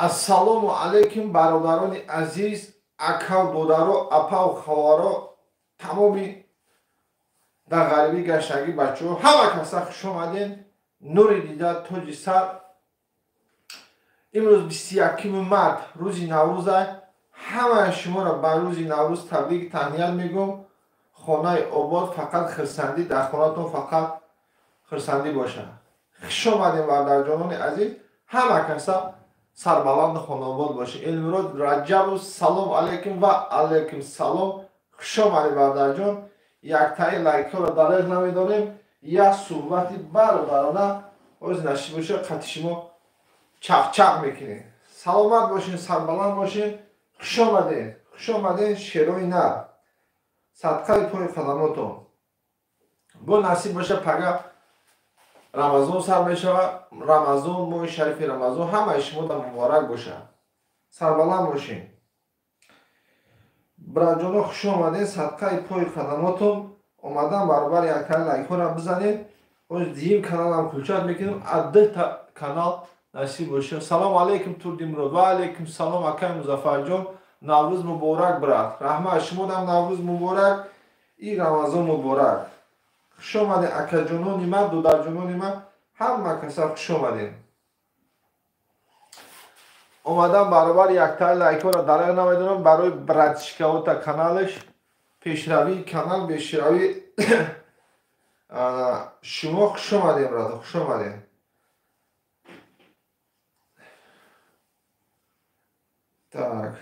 Ассалому алайкум бародарони азиз, акав додаро, апав ховаро, тамоми дар ғарибӣ гаштагӣ бачаҳо, ҳама каса хуш омаден. Нури дида тоҷи сар. Имрӯз 21 март, рӯзи Наврӯза. Ҳамаи шуморо ба рӯзи Наврӯз табрик таҳният мегӯм. Хонаи обод, фақат хирсандӣ, дар хонатон фақат хирсандӣ бошад. Хуш омадем бародарҷонони азиз, ҳама каса сарбаланду хонаобод бошед. Элмурод Раҷабов, салом алайкум ва алайкум салом. Хуш омадед бародарҷон. Яктаи лайкҳоро дареғ намедонем. Як суҳбати бародарона оз насиб бошад, қати шумо чақчақ мекунем. Саломат бошед, сарбаланд бошед. Хуш омадед, хуш омадед шерои нар. Садқаи пои қадамотон. Бо насиб бошад, пага Рамазон сар мешавад. Рамазон, моҳи шарифи Рамазон ҳамаи шумода муборак бошад. Сарбаланд бошед. Бираҷоно, хуш омадед, садқаи пои қадамотон. Омадан баробар яктаи лайкҳоро бизанед. Ҳоз дуюм каналам кулчат мекунем. Аз дута канал насиб бошад. Салом алайкум Турдимурод. Ва алайкум салом акай Музаффарҷон. Наврӯз муборак, брат. Раҳмат, шумодам Наврӯз муборак, и Рамазон муборак. Хуш омадед акаҷонони ман, додарҷонони ман, ҳама каса хуш омадед. Омадан баробар яктаи лайкҳоро дареғ намедонам барои братишкаота каналаш, пешравии канал, пешравии шумо. Хуш омадед, брат, хуш омадед. Так.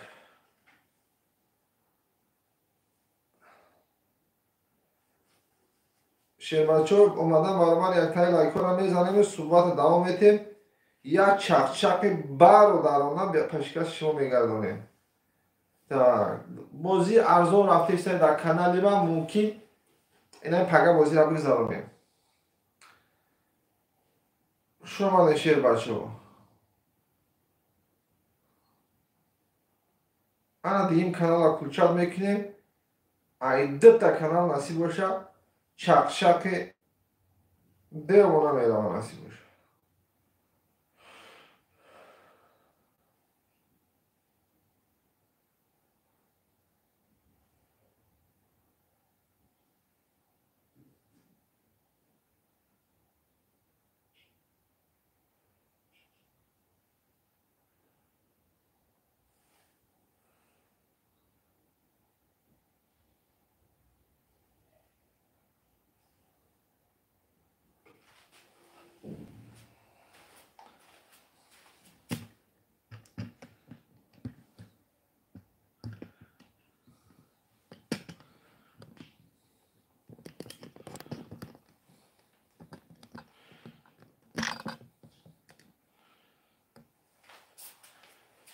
Шербачо, омадан баробар яктаи лайкҳоро мезанем, суҳбатро давом метем. Як чақчақи бародарона пешкаши шумо мегардонем. Так, бозӣ арзон рафтеста дар канали ман, мумкин инам пага бозиро бигзаронем. Хуш омадед шербачо. Ана дуюм каналро кулчат мекунем. Ай дута канал насиб бошад, чақчақи девона мерава насиб бошад.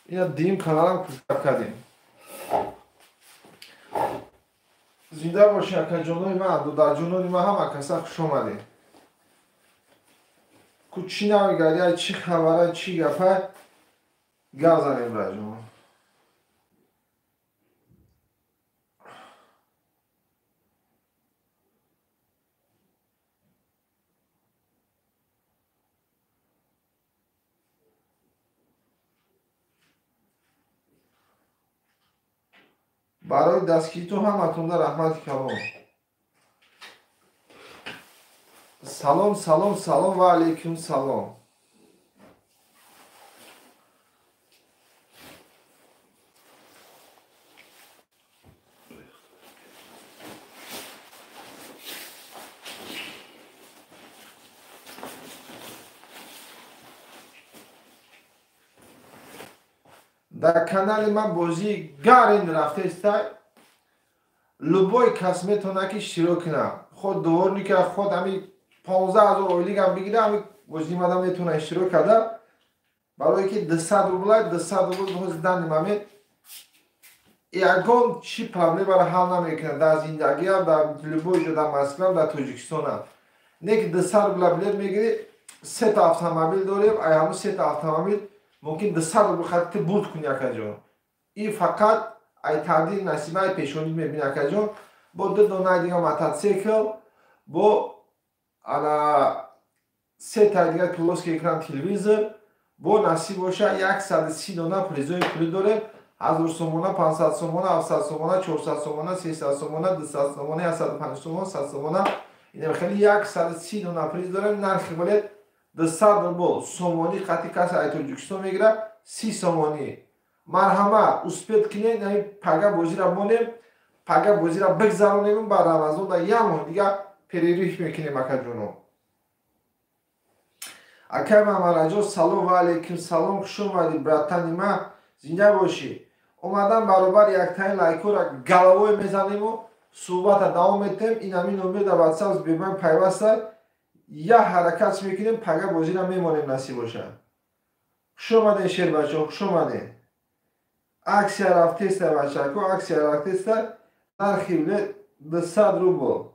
Ина дуюм каналам кӯчак кардем. Зинда бошед акаҷонони ман, додарҷонони ман, ҳама каса хуш омадед. Ку чӣ намегарди, чӣ хабара, чӣ гапа, гап занем, браҷон. Барои дастгиритон ҳаматонда раҳмати калон. Салом, салом, салом ва алайкум салом. Дар канали ман бозии гарин рафтеста. Любой кас метавонад ки иштирок кунад. Худ дворника, худ ҳами 15 000 ойликам бигира, ҳами бозии мадам метавонад иштирок карда. Барое ки 200 рубла, 200 рубл ҳозир данный момент ягон чӣ проблемаро ҳал намекунад дар зиндагиам, дар любой ҷо, дар Москвам, дар Тоҷикистонам. Не ки 200 рубла билет мегирӣ, сета автомобил дорем, ай ҳамун сета автомобил мумкин 200 рубл хати бурд кунӣ акаҷон. И фақат ай тақдири насибаи пешонӣ мебинӣ акаҷон. Бо ду донаи дига мототсикл, бо ана сетаи дига плоский экран телевизор, Бо насиб боша 130 дона призои пулӣ дорем. 1000 сомона, 500 сомона, 700 сомона, 400 сомона, 300 сомона, 200 сомона, 150 сомона, 100 сомона. Инам хеле 130 дона приз дорем. Нархи билет 200 рубл. Сомонӣ қати касе ай Тоҷикистон мегирад 30 сомонӣ. Марҳамат, успеть кунед, ҳамин пага бозиро монем, пага бозиро бигзаронем, ба Рамазон да як моҳ дига перерыв мекунем, акаҷоно. Акай Мамараҷон, салом ва алейкум салом, хуш омадӣ, братани ма, зинда бошӣ. Омадан баробар яктаин лайкҳоро головой мезанему суҳбата давом метем. Ин ҳамин номер дар WhatsApp Сбербанк пайваста, як ҳаракат мекунем, пага бозиро мемонем, насиб бошад. Хуш омадем, шербачаҳо, хуш омадем. Аксия рафтеста, бачако, аксия рафтеста. Нархи билет 200 рубл.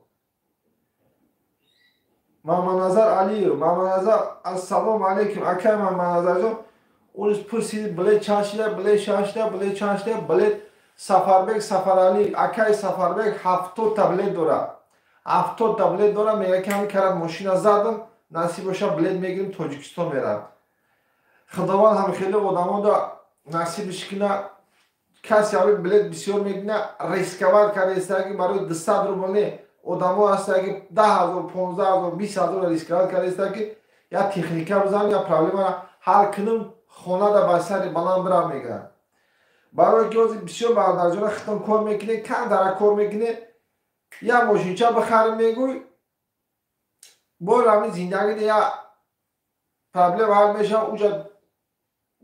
Маманазар Алиев, Маманазар, ассалому алейкум, акай Маманазарҷон. Урӯз пурсид, билет чанд шида, билет чанд шида, билет чанд шида, билет Сафарбек Сафаралиев, акай Сафарбек 70 та билет дорад. 70 та билет дорад, мегӯяд ки ҳамин карат мошина задам, насиб боша билет мегирим, Тоҷикистон мерам. Худованд ҳам хеле одамонда насибиш кина, касе ҳамин билет бисёр мегина, рисковать кардаиста ки барои 200 рубл не, одамо ҳаста ки 10 000, 15 000, 20 000 рисковать кардаиста ки я техника бизанам, я проблемаро ҳал кунам, хонада ба сари баланд бирам, мегӯяд. Барои ки ҳозир бисёр бародарҷона хитон кор мекунед, камтара кор мекунед, як мошинча бихарем мегӯй, бор ҳамин зиндагида як проблема ҳал мешавад, уҷа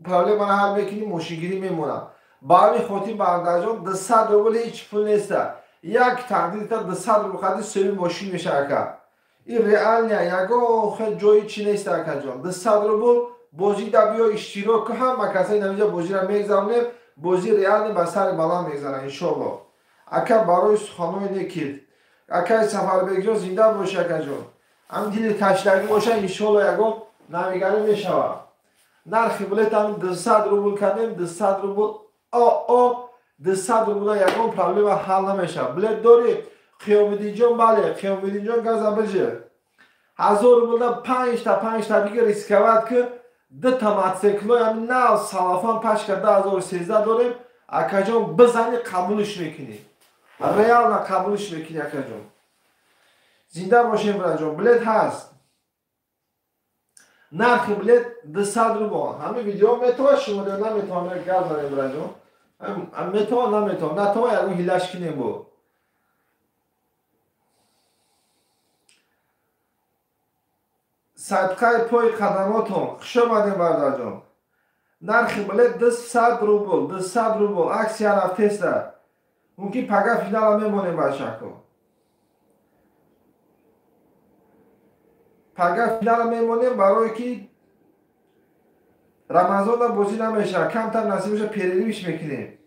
проблемаро ҳал мекунӣ, мошингирӣ мемонад. Ба ҳамин хотир бародарҷон 200 рубл ҳеҷ пул неста. Як тақдирта 200 рубл қади соҳиби мошин мешавад, ака. Ин реальная, ягон хел ҷои чӣ неста, акаҷон. 200 рубл бозида биё иштирок кун, ҳама касаи намиҷа бозиро мегзаронем, бозӣ реальный ба сари баланд мегзарад, иншоалло. Ака барои суханҳои некид. Акаи Сафарбекҷон, зинда бошӣ, акаҷон. Ҳамин дили ташлагӣ боша, иншоалло ягон навигарӣ мешавад. Нархи билет ҳамин 200 рубл кардем, 200 рубл, о 200 рубла ягон проблема ҳал намешавад. Билет дорӣ, Қиёмиддинҷон? Бале, Қиёмиддинҷон, газа бижи. 1000 рублда 5 та бигир, рисковать ки, дута мотоциклҳои ҳамин нав салафан пачка 2013 дорем, акаҷон, бизанӣ қабулш мекунӣ. Реально қабулш мекунӣ, акаҷон. Зинда бошем, бираҷон, билет ҳаст. Нархи билет 200 рубл. Ҳамин видео метавонад шумо ё наметавонад гап занем, бираҷон? Метавон, наметавон, натавон ягон ҳилаш кинем бо. Садқаи пои қадамотон, хуш омадем, бародарҷон. Нархи билет 200 рубл, 200 рубл, аксия рафтеста. Мумкин пага финала мемонем, бачако. Пага финала мемонем, барое ки Рамазонда бозӣ намешавад, камтар насиб боша перерыв ш мекунем.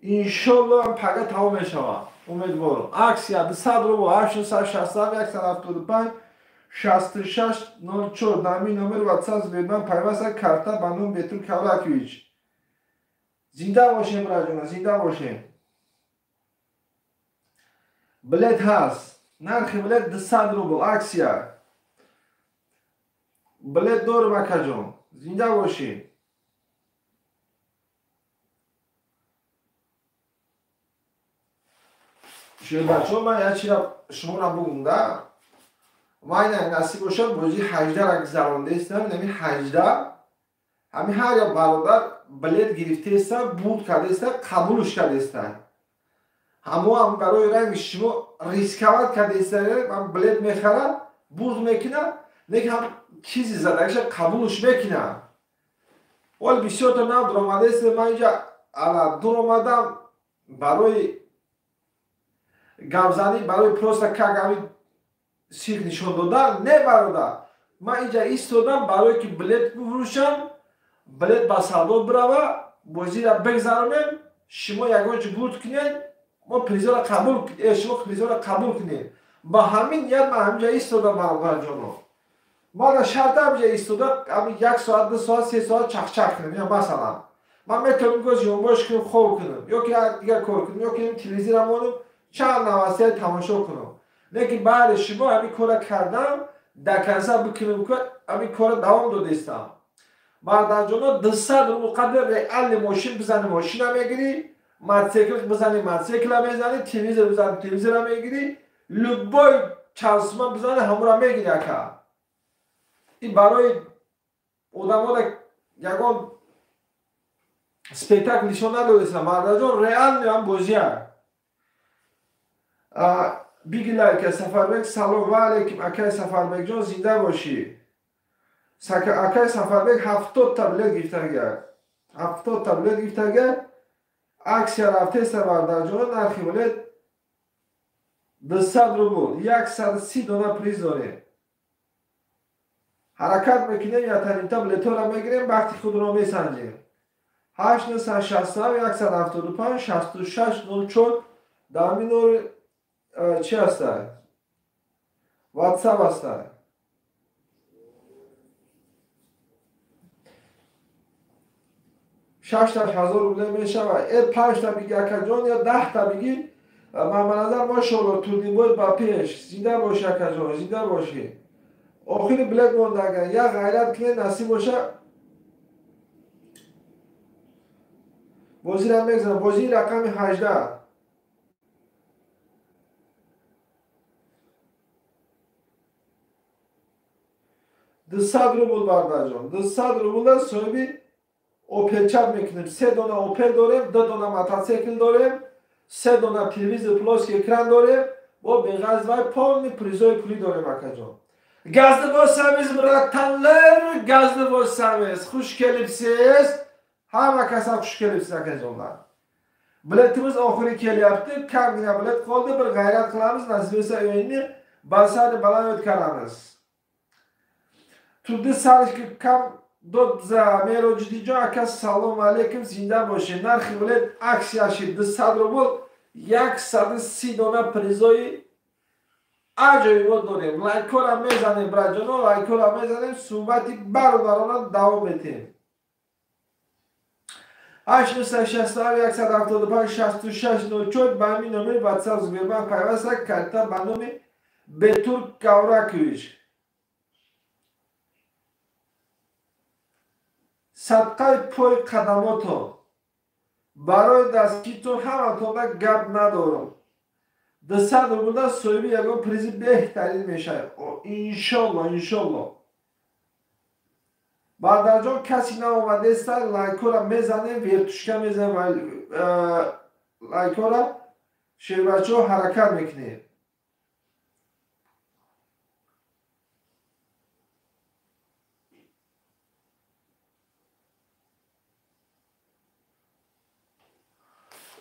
Иншолло пага тамом мешавад. Умедворам. Аксия 200 рубл, 867 175 66 04, нами номер WhatsApp Сбербанк пайваста, карта ба ном Бетур Кавракович. Зинда бошем, бираҷона, зинда бошем. Билет ҳаст. Нархи билет 200 рубл, аксия. Билет дорем, акаҷон. Зинда бошӣ. Шербачо, ман як чиза шуморо бугум да. Ман ина насиб бошад бозии 18-ра гузарондаистам, ҳамин 18 ҳамин ҳар як бародар билет гирифтаиста, бурд кардаиста, қабулш кардаиста. Ҳамо ҳам барои ранги шумо рисковать кардаиста, ман билет мехарам, бурд мекунам, лекин ҳам чизи задагиша қабулш мекунам. Вале бисёрто нав дуромадаиста, ман инҷа ала дуромадам барои гапзанӣ, барои просто как ҳамин сирк нишон додан, не бародар. Ман инҷа истодам барое ки билет бифурӯшам, билет ба савдо бирава, бозиро бигзаронем, шумо ягон чи бурд кунед, мо призоро қабул, шумо призоро қабул кунед. Ба ҳамин ният ман ҳаминҷа истодам, бародарҷоно. Ман шарта ҳаминҷа истода ҳамин як соат, 2 соат, 3 соат чақчақ кунем, я масалан. Ман метавонам гоз ёнбош кунам, хоб кунам, ё ки як дигар кор кунам, ё ки телевизора монам, чанд новостия тамошо кунам. Лекин баъди шумо ҳамин кора кардам, До конца бикунем, ҳамин кора давом додистам. Бародарҷоно, 200 рубл қадр реальный мошин бизани, мошина мегирӣ, мотоцикл бизани, мотоцикла мезани, телевизор бизани, телевизора мегирӣ, любой чанд сума бизани, ҳамура мегирӣ, ака. Ин барои одамода ягон спектакл нишон надодистам. Бародарҷон, реальный ҳам бозия. Биги лайка. Сафарбек, салом ва алейкум, акай Сафарбекҷон, зинда бошӣ. Акай Сафарбек 70 та билет гирифтага. 70 та билет гирифтага. Аксия рафтеста, бародарҷон, нархи билет 200 рубл, 130 дона приз дорем. Ҳаракат мекунем, ятанимта билетҳоро мегирем, бахти худро месанҷем. 8 967 175 66 04 дар минори чӣ ҳаста? WhatsApp ҳаста. 6000 рубле мешавад. Э, панҷта биги, акаҷон, ё 10та биги. Маманазар, мошолло, Турдинбой ба пеш. Зинда боши, акаҷон, зинда бошӣ. Охири билет монда, агар як ғайрат кунед, насиб боша, бозиро мегзарам. Бозии рақами 18. 200 рубл, бародарҷон, 200 рублда соҳиби Опелчап мекунем. Се дона Опел дорем, ду дона мотоцикл дорем, се дона телевизор плоский экран дорем, бо беғарз вай полный призои пулӣ дорем, акаҷон. Газды босамиз, братанлар, газды босамиз. Хуш келибсиз. Ҳама каса хуш келибсиз, акаҷонлар. Biletimiz oxiri kelyapti. Kamgina bilet qoldi. Bir g'ayrat qilamiz, nasib etsa o'yinni basari baland o'tkazamiz. Turdi Sarishki kam дод за Мероҷидиҷон, ака, салом алейкум, зинда бошед. Нархи билет аксияши 200 рубл, 130 дона призои аҷоибот дорем. Лайкҳоро мезанем, браҷоно, лайкҳоро мезанем, суҳбати бародарона давом метиҳем. 8 967 175 66 04 ба ҳамин номери WhatsApp Сбербанк пайваста, карта ба номи Бетур Кавракович. Садқаи пои қадамотон, барои дастгиритон ҳаматонда гап надорам. 200 рублда соҳиби ягон призи беҳтарин мешавед, иншолло, иншолло. Бародарҷон, касе наомадеста, лайкҳоро мезанем, вертушка мезанем, лайкҳоро, шербачаҳо, ҳаракат мекунем.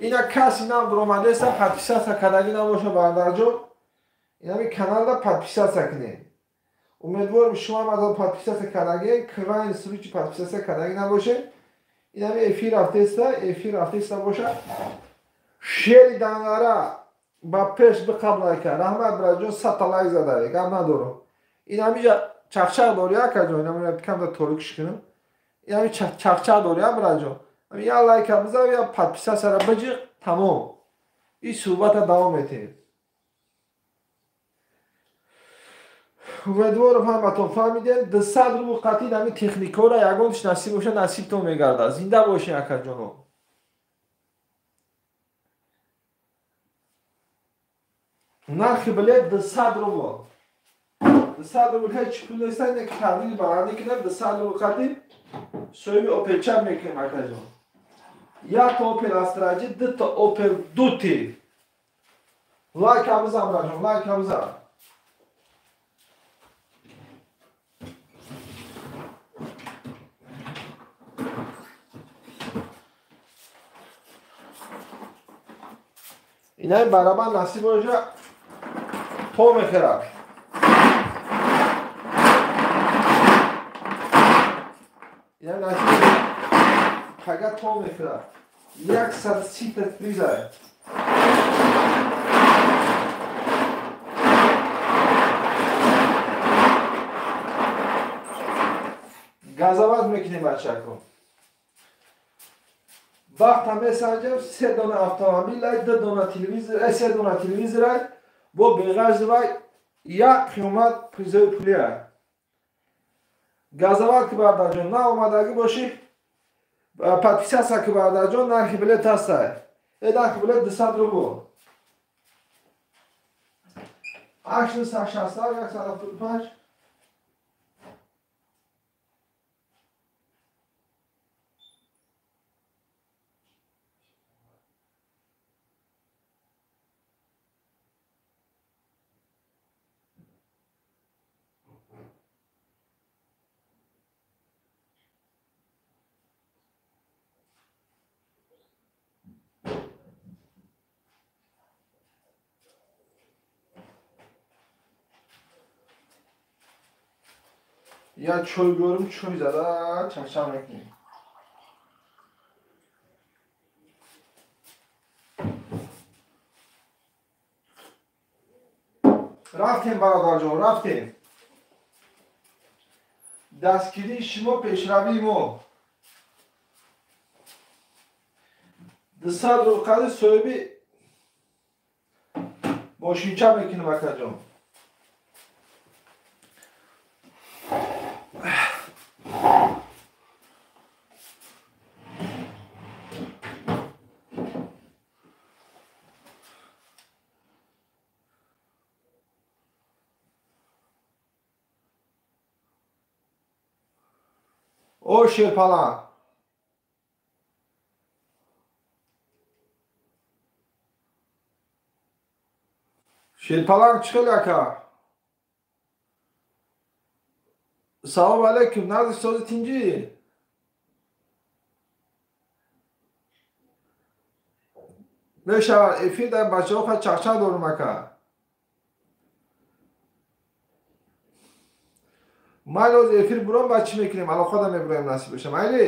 Ина каси нам дуромадеста, подписаться кардагӣ набоша, бародарҷон, инами каналда подписаться кунед. Умедворим, шумо ҳам аз подписаться кардагӣ, крайний случай подписаться кардагӣ набошед. Инами эфир рафтеста, эфир рафтеста боша. Шери дангара ба пеш биқаб лайка. Раҳмат, браҷон, 100-та лайк задаи, гап надорам. Инамиҷа чақчақ дори, акаҷон, инами камда торикш кунам. Инами чақчақ дори, браҷон. Я лайка бизан, я подписаться биҷиқ, тамом. Ин суҳбата давом метиҳем. Умедворам, ҳаматон фаҳмидем. 200 рубл қатъи ҳами техникаро ягонтиш насиб боша, насибтон мегардад. Зинда бошед, акаҷоно. Нархи билет 200 рубл. 200 рубл ҳеҷ пул нест, ки таҳлили баландӣ кунем, 200 рубл қатъи соҳиби Опелчап мекунем, акаҷон. Якта Опел Астраҷи, дута Опел Дути. Лайка бизан, браҷон, лайка бизан. Инаи барабан насиб боша, то мехӯрад. Инаи насиб пага то мехӯрад. 130-та приза. Газават мекунем, бачако. Вақта месанҷам, се дона автомобил, ду дона телевизор, се дона телевизор, бо беғарзи вай Як қиёмат призои пулия. Газават ки бародарҷон, на омадагӣ бошӣ, подписаться ки бародарҷон, нархи билет ҳастай. Нархи билет 200 рубл. 867 175. Я чой биёрам, чой зада чахчах мекунем. Рафтем бародарҷон, рафтем. Дастгирии шумо пешравии мо. 200 рубл қадри соҳиби мошинча мекунем акаҷон. О Шерпаланг. Шерпаланг чӣ хел ака? Салом алейкум, назди сози тинҷӣ? Мешавад эфир дар бачаҳо ха чахчах дорум ака. Майли оз эфир буром, баъд чӣ мекунем? Алоқада мебуроем насиб боша. Майли?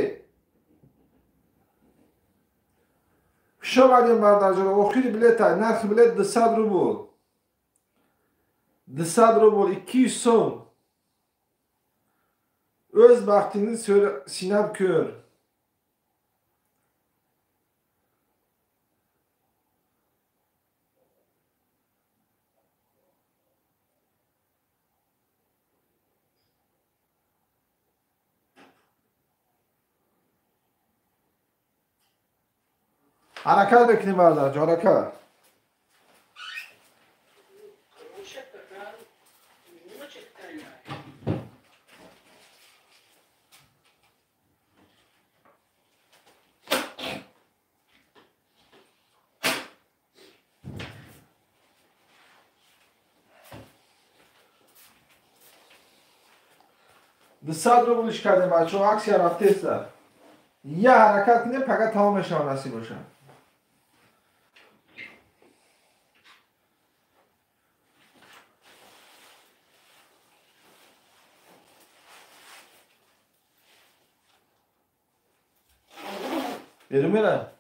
Хуш омадем бародарҷон. Охири билета, нархи билет 200 рубл. 200 рубл, 200 сом. O'z baxtingni sinab ko'r. Ҳаракат мекунем бародарҷон, ҳаракат. 200 рублиш кардем бачаҳо, аксия рафтеста. Я ҳаракат кунем, пага тамом мешавад насиб бошад. Берун мера?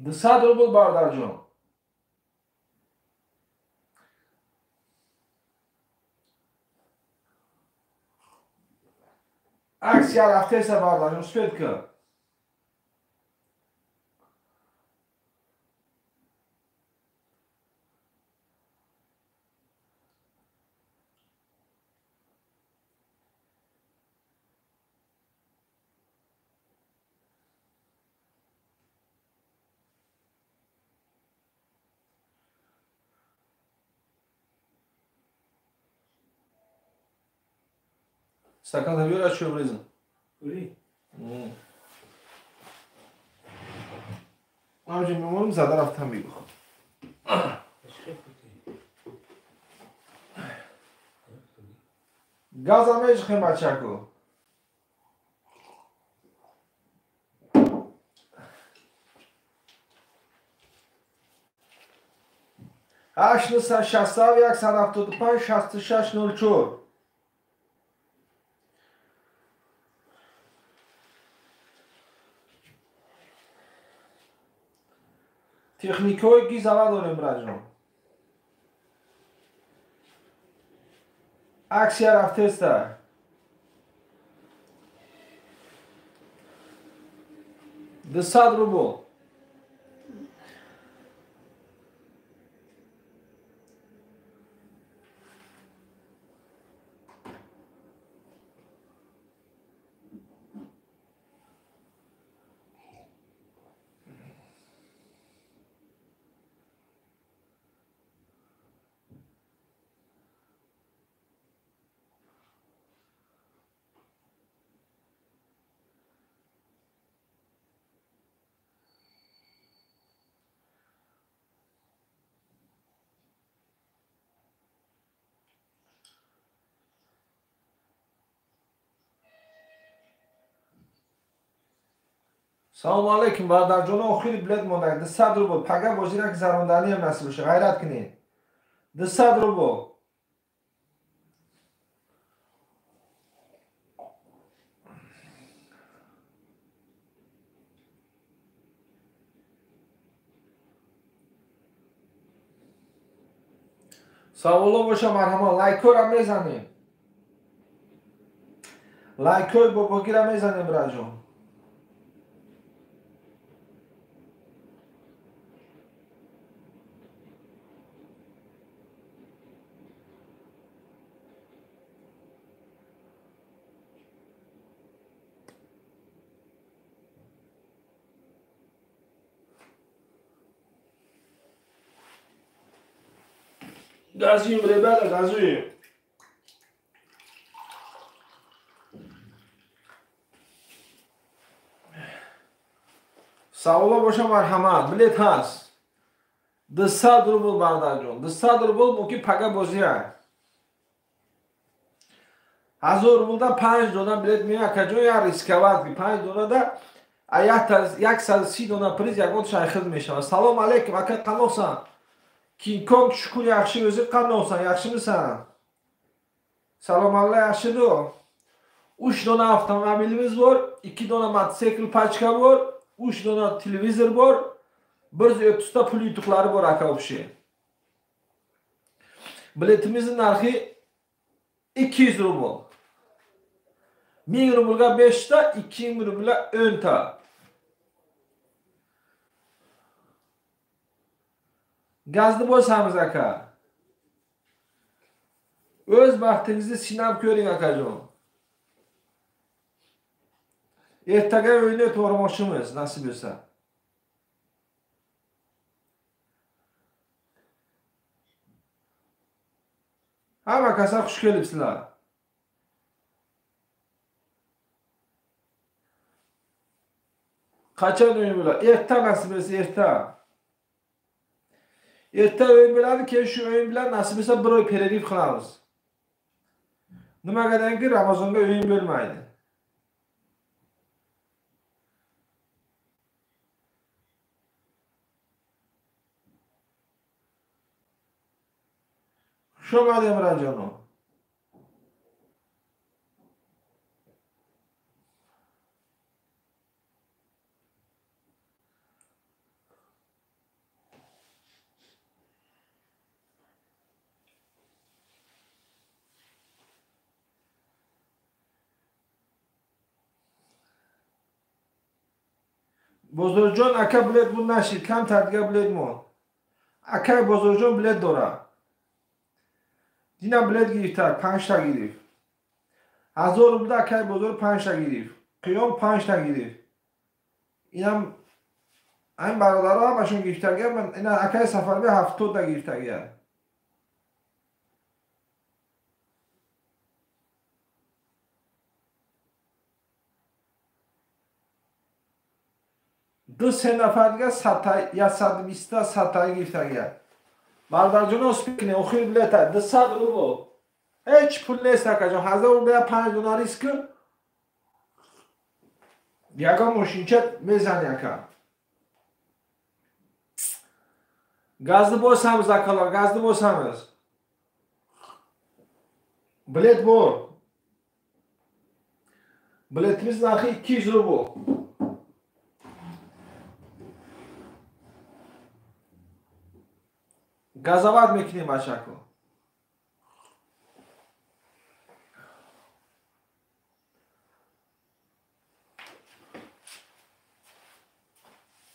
200 рубл бародарҷон. Аксия рафтеса бародарҷон, успед кун. Стакан забер, а что влезем? Мамҷи мемонам зада рафтам бигу. Газа межхем бачаку. 867 175 66 04. Техникаҳое ки зала дорем, браҷон. Аксия рафтеста. 200 рубл. Салому алейкум, бародарҷоно, охири билет монда 200 рубл. Пага бозира гузаронданиам насиб боша, ғайрат кунед. 200 рубл. Саволо боша, марҳамат, лайкҳоро мезанем. Лайкҳои бобогиро мезанем, браҷон. Газуем, ребята, газуем. Саволо боша, марҳамат, билет ҳаст. 200 рубл, бародарҷон. 200 рубл мумкин пага бозия. 1000 рублда 5 дона билет меояд, акаҷон, я рисковать ки 5 донада 130 дона приз ягон шайхил мешавад. Салом алейкум, ака, қаносан? Кинг-Конг шукр yaxshi, o'zi qandoqsan, yaxshimisan? Salom alla yaxshidir. 3 dona avtomobilimiz bor, 2 dona mototsikl pachka bor, 3 dona televizor bor, 130 ta pul yutuqlari bor aka o'pshi. Biletimizning narxi 200 rubl. 1000 rublga 5 ta, 2000 rublga 10 ta. Gazni bosamiz aka. O'z baxtingizni sinab ko'ring akajon. Ertaga o'yinni o'tvormoqchimiz, nasib bo'lsa. Hamma kasa xush kelibsizlar. Qachon o'yin bo'ladi? Erta nasib bo'lsa, erta. Erta o'yin bo'ladi, keyin shu o'yin bilan nasib bo'lsa bir oy pereriv qilamiz. Nimaga deganki, Ramazonga o'yin bo'lmaydi. Xush omad, Emrajonov. Бозорҷон ака билет буд нашид, камтар дига билет монд. Акай Бозорҷон билет дорад. Дина билет гирифта, 5 та гирифт. 1000 рубл акай Бозор 5 та гирифт. Қиём 5 та гирифт. Инам айн бародаро ҳамашон гирифтагия, ина акай Сафарбек 70 та гирифтагия. Ду-се нафар дига 120 саттаи гирифтагия. Бародарҷоно, успех кунед, охири билета 200 рубл. Ҳеҷ пул нест акаҷон, 1000 рубл 5 дона риск кун. Ягон мошинча мезани ака. Газды босамиз, акалар, газды босамиз. Билет bor. Biletimiz narxi 200 rubl. Газоват мекунем, бачако.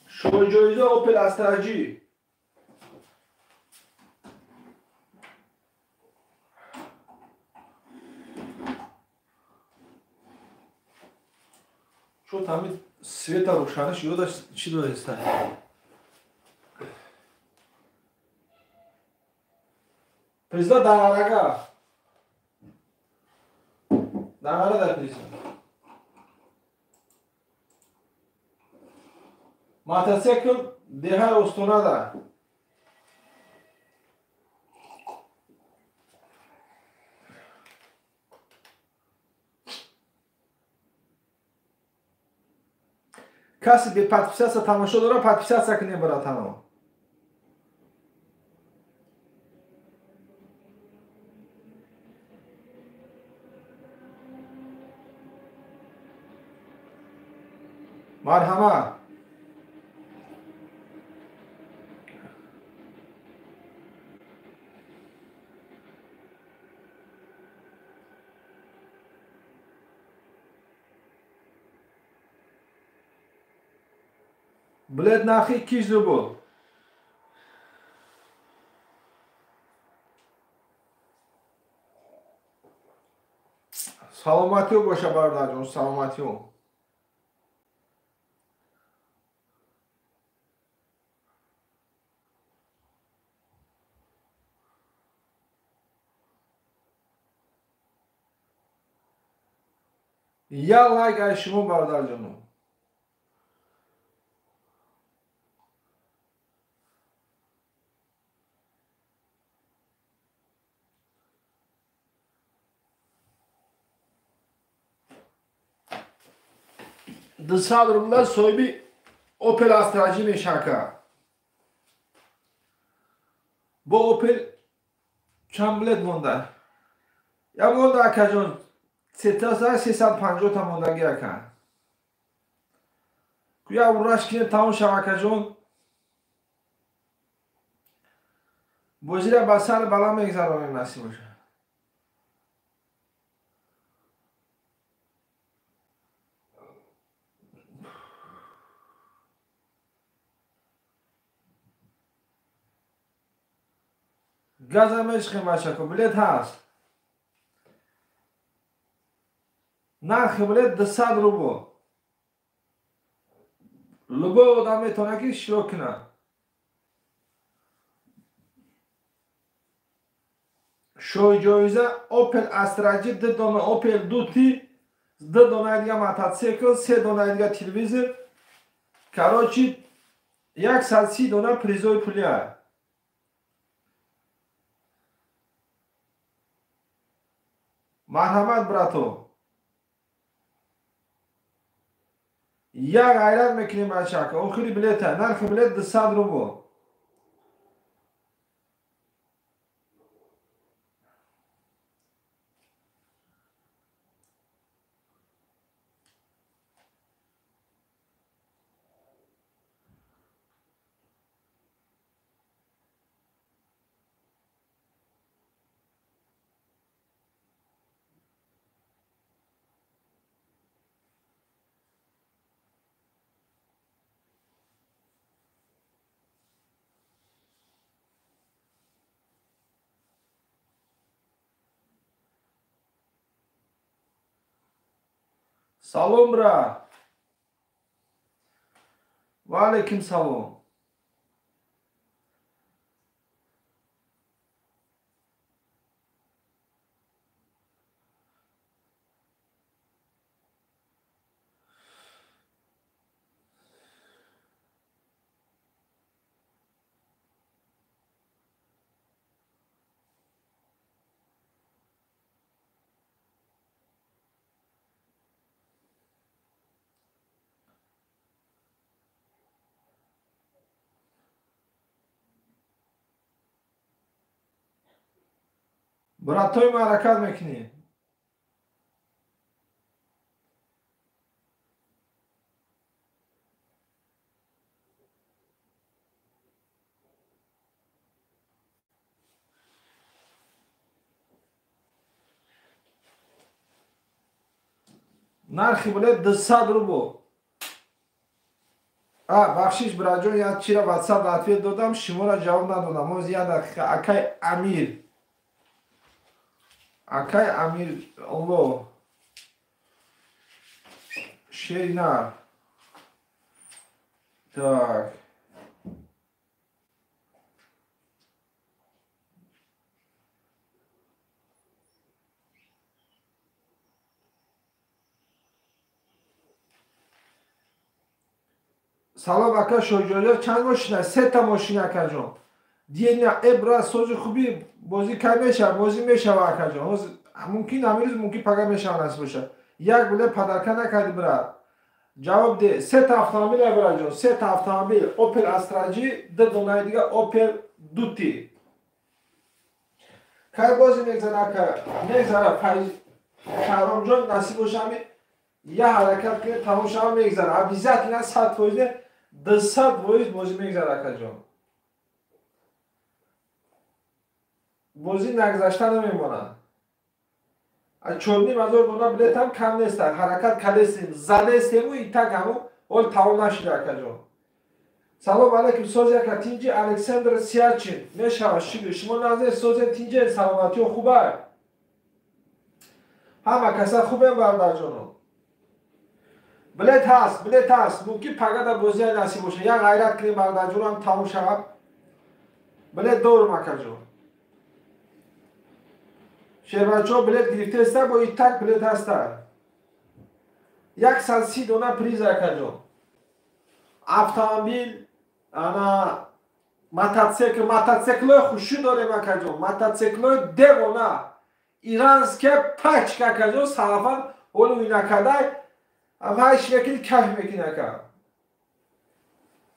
Шоҳҷоиза Opel Astra G. Чо тами света рӯшанаш ёдаш чӣ дореста? Призда Дангарага. Дангара дар призда. Мотоцикл деҳаи Остонада. Касе бе подписаться тамошо дора, подписаться кунем, братано. Марҳамат. Билет нархи 200 рубл. Саломатиё боша, бародарҷон, саломатиё. Як лайк ай шумо, бародарҷоно. 200 рубла соҳиби Opel Astra G мешака. Бо Opel чанд билет монда? Я монда, акаҷон, 350 та мондаги, ака. Я ураш кинем, тамом шав, акаҷон. Бозира ба сар бала мегзаронем, насиб боша. Газа мешхем, бачако, билет ҳаст. Нархи билет 200 рубл. Любой одам метавонад ки иштирок кунад. Шоҳҷоиза Opel Astra G, ду дона Opel 2T, ду донаи дига мотоцикл, се донаи дига телевизор. Короче, 130 дона призои пулия. Марҳамат, брато. Як ғайрат мекунем, бачака. Охири билета. Нархи билет 200 рубл. Салом, брат. Ва алейкум салом. Братои ма ҳаракат мекунем. Нархи билет 200 рубл. Бахшиш бираҷон, як чира WhatsApp ответ додам, шуморо ҷавоб надодам. Ҳозир як дақиқа. Акай Амир. Акай Амир Алло. Шерина. Так. Салом ака Шоҳҷонҷон, чанд мошина? Сета мошина акаҷон. Диена эбра сози хуби бозӣ кай мешава? Бозӣ мешава акаҷон. Ҳозир мумкин ҳамин рӯз, мумкин пага мешава насиб бошад. Як билет падарка накарди брат. Ҷавоб де. Сета автомобил браҷон, сета автомобил. Opel Astra G, ду донаи дига Opel Duty. Кай бозӣ мегзара ака? Мегзара Шаҳромҷон, насиб боша ҳамин я ҳаракат кунед, тамом шава мегзара. Обязательно 100%, 200% бозӣ мегзара акаҷон. Бозӣ нагзашта намемонад. Аз 4500 дона билетам кам нест. Ҳаракат кардестем, задестему и так ҳамо ҳол тамом нашуда акаҷон. Салом алейкум, сози ака тинҷи Александр Сиачин. Мешава шукр. Шумо назар сози тинҷи, саломатиё хуба. Ҳама каса хубем бародарҷоно. Билет ҳаст, билет ҳаст. Мумкин пагада бозия насиб бошад. Як ғайрат кунем бародарҷонам, тамом шавад. Билет дорум акаҷон. Шербачаҳо билет гирифтеста, бо и так билет ҳаста. 130 дона приз акаҷон. Автомобил, ана мотоцикл, мотоциклҳои хушӣ дорем акаҷон. Мотоциклҳои девона. Иранская пачка акаҷон, салафан ҳоло уйнакадай. Ҳам ҳар мекунӣ кайф мекунӣ ака.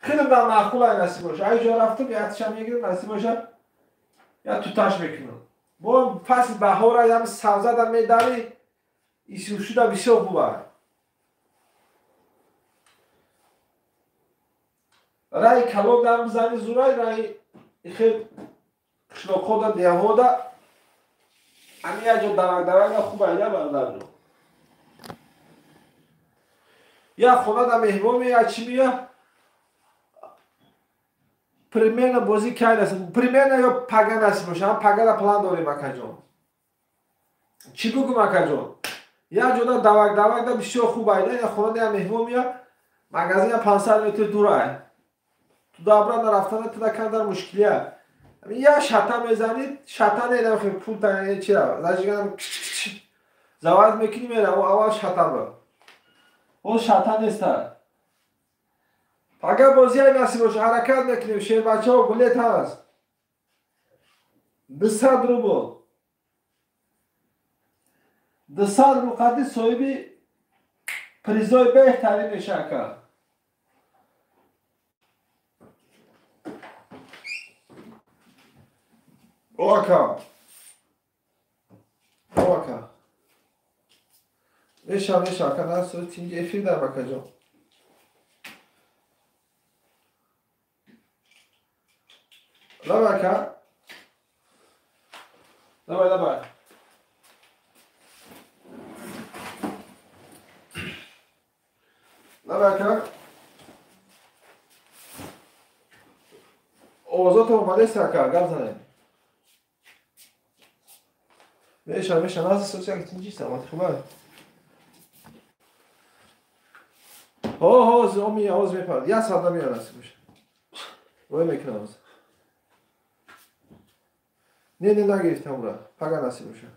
Хеле дар маъқул ай насиб бошад. Ай ҷо рафтам, як тишам мегирам, насиб бошад, як туташ мекунам. Бо фасли баҳора ям сабзада медарӣ, исушуда бисёр хуб ай. Раи калон дам бизанӣ зурай, раи хел қишлоқҳода, деҳҳода ҳамин як ҷо дарак дарак хуб ай, бародарҷон. Я хона да меҳмон мея, чӣ мея? Примерно бозӣ кай насиб, примерно ё пага насиб боша. Ҳам пагада план дорем акаҷон. Чӣ бугум акаҷон? Як ҷода давак давак да бисёр хуб айда, я хона да меҳмон мея, магазин 500 метр дур ай. Ту да обратно рафтана туда камтар мушкилия. Я шата мезанӣ, шата не хел пул та чира. Зажиганам завод мекунӣ мера, аввал шата ба. О шата неста. Пага бозия насиб боша, ҳаракат мекунем. Шербачаҳо билет ҳаст. 200 рубл. 200 рубл қадди соҳиби призои беҳтарин меша ака. О ака. О ака. Меша, меша, ака, насо тинҷи эфир дар акаҷон. Давай, ака. Давай, давай. Давай, ака. Овозото омадест, ака, гап занем. Меша, меша, наза соси ака тинҷи саломати хуба. Ҳозир омия, ҳозир мепарад. Як соат намеяд насиб боша. Рой мекунам ҳозир. Не, не, нагирифтам ура. Пага насиб боша.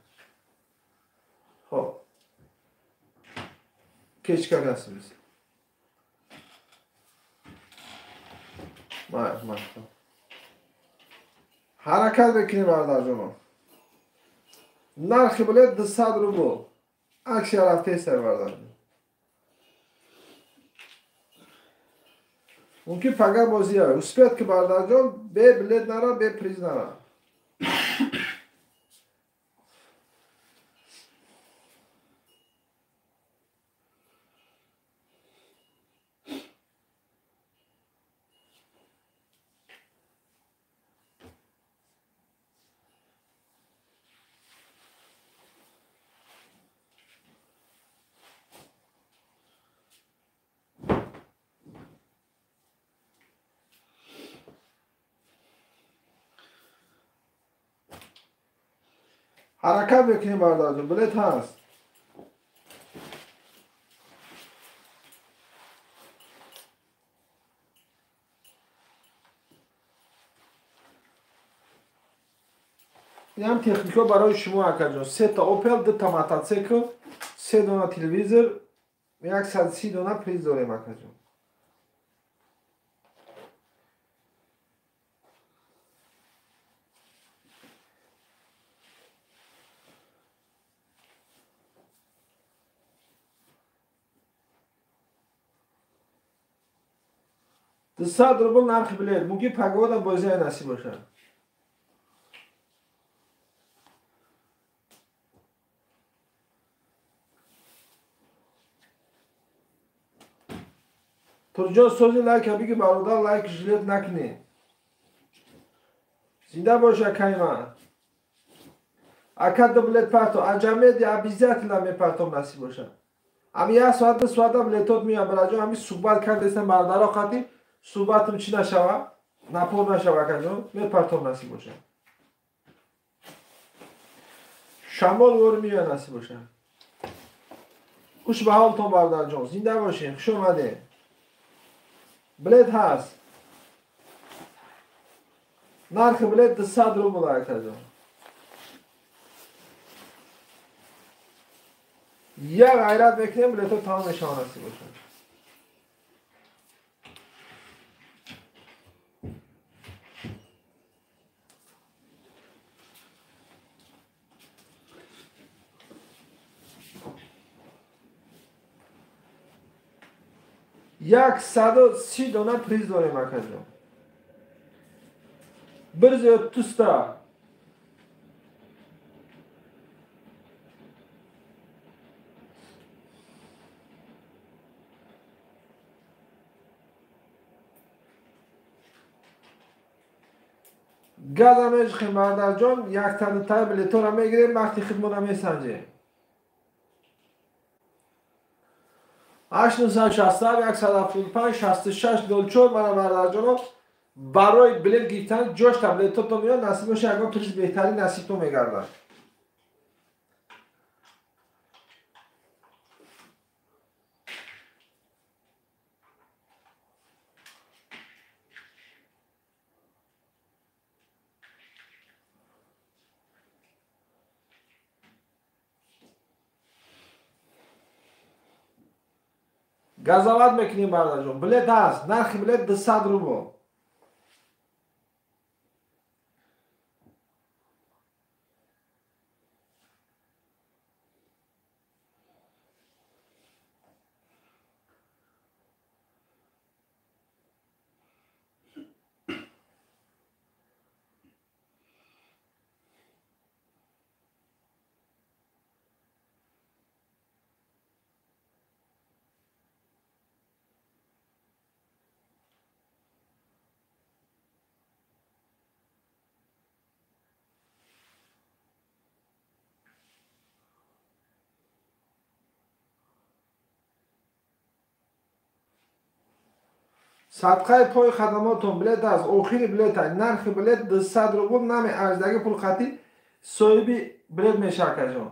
Хоб. Кечка насиб боша. Май, май. Ҳаракат мекунем бародарҷонон. Нархи билет 200 рубл. Аксия рафтеста бародарҷон. Мумкин пага бозия. Успеет ки бародарҷон, бе билет нара, бе приз нара. Ҳаракат мекунем бародарҷон, билет ҳаст. Инам техника барои шумо акаҷон. Се та Опел, ду та мотоцикл, се дона телевизор, 130 дона приз дорем акаҷон. 200 рубл нархи билет. Мумкин погода бозия насиб бошад. Турҷон сози лайк биги бародар, лайк жилет накунӣ. Зинда бош акай ман. Ака ду билет парто. Анҷамеди обязательно мепартом насиб бошад. Ами як соат ду соата билетот меоям бараҷон, ами суҳбат кардестам бародаро қати суҳбатам чӣ нашава? Напор нашава акаҷон, мепартом насиб бошад. Шамол вор меояд насиб бошад. Хуш ба ҳолтон бародарҷон, зинда бошед, хуш омадед. Билет ҳаст. Нархи билет 200 рубл акаҷон. Як ғайрат мекунем, билетҳо тамом мешаванд насиб бошад. 130 дона приз дорем акаҷон. Бір зиёд туста. Газа меҷхем бародарҷон, яктанатай билетора мегирем, вақти хидмона месанҷем. 867 175 66 04 мана бародарҷоно барои билет гирифтан ҷош та билетото меояд, насиб боша ягон приз беҳтарин насибто мегардад. Газоват мекунем бародарҷон. Билет ҳаст, нархи билет 200 рубл. Садқаи пои хадамотон билет аст, охири билет аст, нархи билет 200 рубл, намеарздаги пул қатӣ соҳиби билет мешавад акаҷон.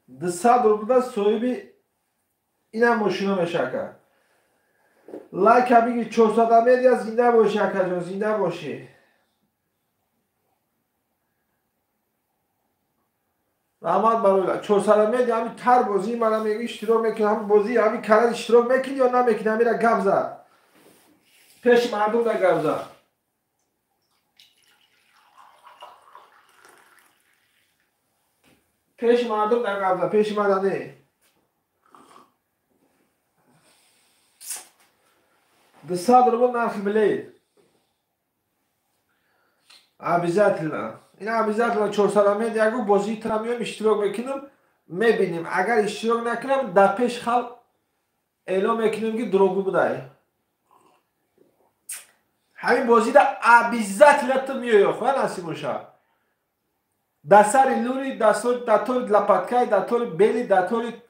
200 рублда соҳиби инам мошино мешавад ака. Лайка биги 400 медиа, зинда бошӣ акаҷон, зинда бошӣ. Раҳмат барои 400 медиа, ҳами тар бозии мана мегӯ иштирок мекунӣ, ҳами бозии ҳами канал иштирок мекунӣ ё намекунӣ, ҳамира гап зад. Пеши мардум да гап зад. Пеши мардум да гап зад, пеши мада не. 200 рубл нархи билет. Обязательно. Ин обязательно 400 медиа гу бозии тра меоям иштирок мекунам, мебинем. Агар иштирок накунам, дар пеш халқ эълон мекунем ки дурӯғгӯ будай. Ҳамин бозида обязательно ту меоӣ, хоҳ насиб бошад. Дар сари лури, дар тори лопаткай, дар тори бели, дар тори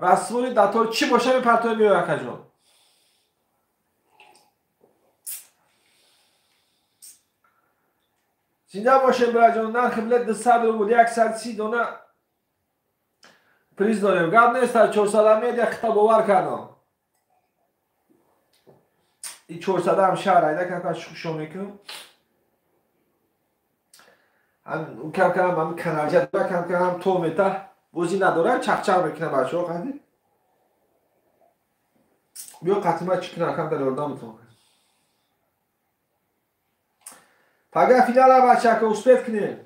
Расволи датор чӣ боша мепартоя меоя акаҷон. Зинда бошем бираҷон, нархи билет 200 рубл, 130 дона приз дорем. Гап нест, 400 медиа хита бовар кардам. И 400 ҳам шаҳр айда кам-кам шухшо мекунам. Ҳам кам-кам ҳам каналҷа кам-кам ҳам то мета бозӣ надорам, чақчақ мекунам бачаҳо қади. Биё қатима чӣ кунам, кам дар ёрдам битон. Пага финала бачако успеть кунем.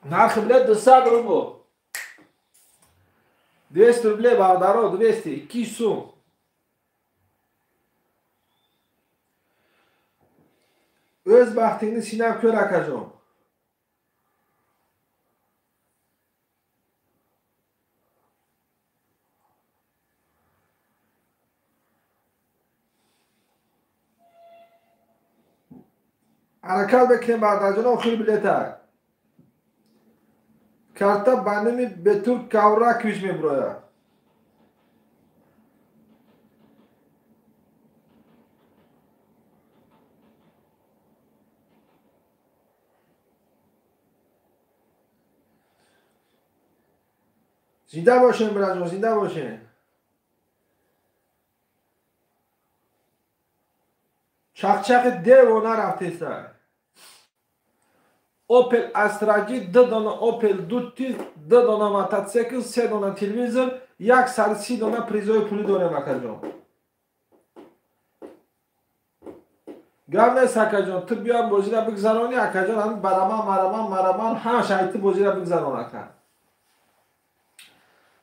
Нархи билет 200 рубл. 200 рублей бародаро, 200, 2 сум. O'z baxtingni sinab ko'r akajon. Ҳаракат бикунем бародарҷон, охири билета. Карта ба номи Бетур Кавракович мебурояд. Зинда бошем бираҷон, зинда бошем. Чақчақи девона рафтеса. Opel Astra G, 2 дона Opel Dutti, 2 дона мотоцикл, 3 дона телевизор, 130 дона призои пулӣ дорем акаҷон. Гап нест акаҷон, ту биё бозиро бигзаронӣ акаҷон, ҳамин бараман, мараман, мараман, ҳамаш ай ту бозиро бигзарон ака.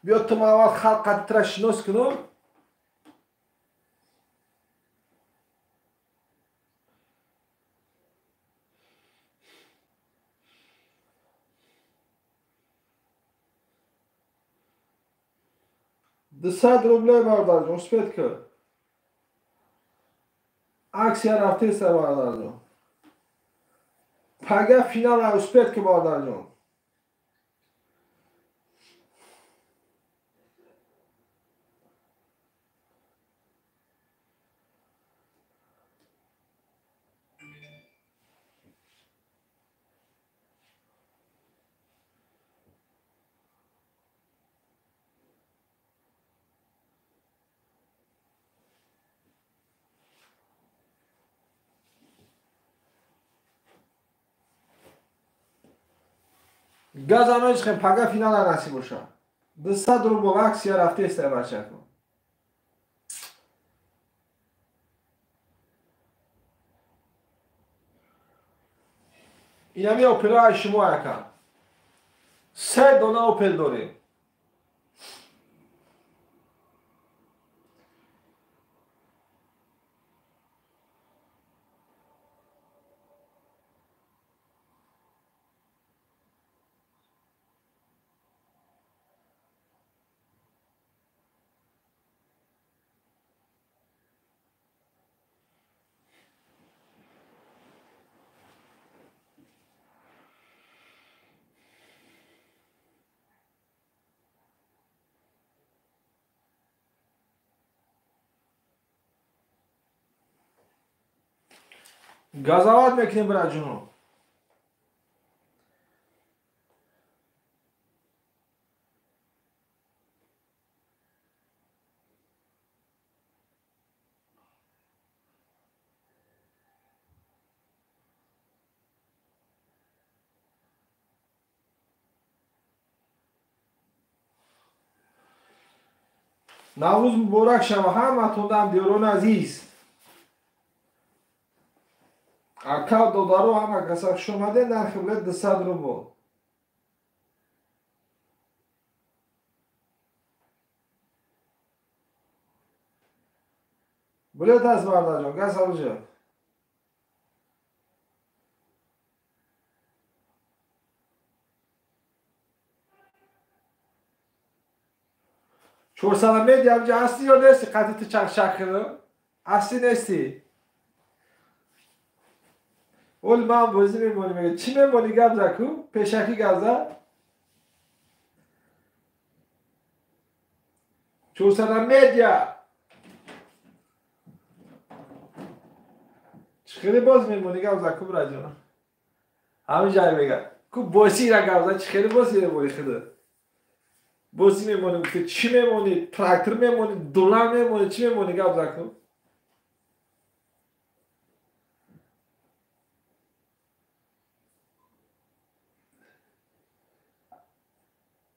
Биё ту ман аввал халқ қадди тура шинос кунам. 200 рублей бародарҷон, успеть кун. Аксия рафтеса бародарҷон. Пага финала успеть кун бародарҷон. Газанои хем пага финала насиб боша. 200 рубл аксия рафтеста бачако. Инами Опелҳои шумо ака. 3 дона Опел дорем. Газават мекунем бираҷоно. Наврӯз муборак шава ҳаматон ҳамдиёрони азиз. Ака додаро ҳама каса хуш омадед, нархи билет 200 рубл. Билет аст бародарҷон, газ алуҷа. Чорсада медиа ҳамҷа ҳастӣ ё нести? Қатъи ту чақчақ кунам? Ҳастӣ нести? Оли ман бозӣ мемонӣ мега. Чӣ мемонӣ гап за ку? Пешакӣ гап за. Чорсада медиа. Чӣ хеле боз мемонӣ гап за ку браҷон? Ҳамин ҷай мега. Ку бозира гап за, чӣ хеле бозӣ мемонӣ худо? Бозӣ мемонӣ, гуфта чӣ мемонӣ? Трактор мемонӣ, доллар мемонӣ, чӣ мемонӣ гап за ку?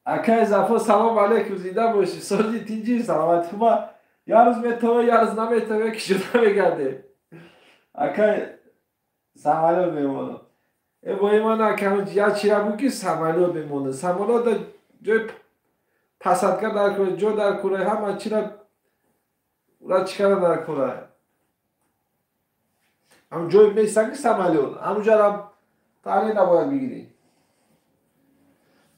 Акай Зафо, салом алейкум, зинда бошӣ, сози тинҷӣ, саломатӣ хуба. Як рӯз метаве, як рӯз наметаве, ки шуда мегарде. Акай самолёт мемонам. Э бои ман акам як чира буд ки самолёт мемонад. Самолёт ҷои посадка дар кура, ҷо дар кура, ҳама чира ура чӣ кара дар кура. Ҳам ҷой места ки самолёт, ҳамунҷарам таълим набояд бигирӣ.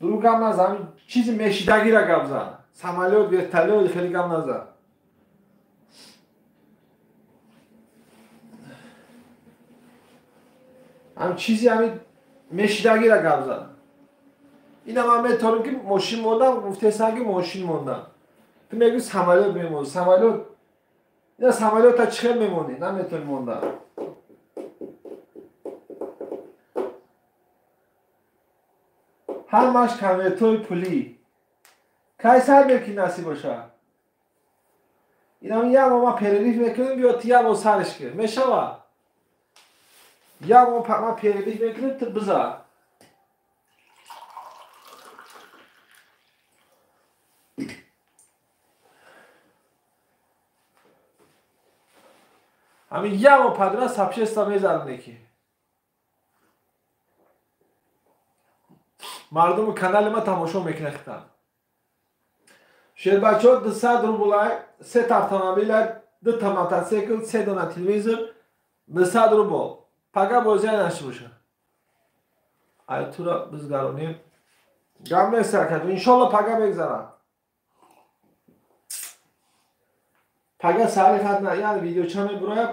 Дуруг гап назан, ҳамин чизи мешидагира гап зан. Самолёт, вертолёт хеле гап назан. Ҳам чизи ҳамин мешидагира гап зан. Ина ман метавонам ки мошин мондам, гуфтесам ки мошин мондам. Ту мегӯӣ самолёт мемонӣ, самолёт. Ина самолёта чӣ хел мемонӣ? Наметавонӣ мондан. Ҳамаш конвертҳои пулӣ. Кай сар мекунӣ насиб боша? Инам як моҳ ман перерыв мекунем, биё ту як моҳ сарш кун. Мешава? Як моҳ ман перерыв мекунем, ту бизар. Ҳамин як моҳ падра сабшеста мезанем ки. Мардуми канали ма тамошо мекунад хитан. Шербачо 200 рублай, сета автомобиля, дута мотоцикл, се дона телевизор, 200 рубл. Пага бозия наши боша. Ай тура бизгаронем. Гам нест акаҷон, иншолло пага мегзарам. Пага сари хат на, яъне видеоча мебурояд,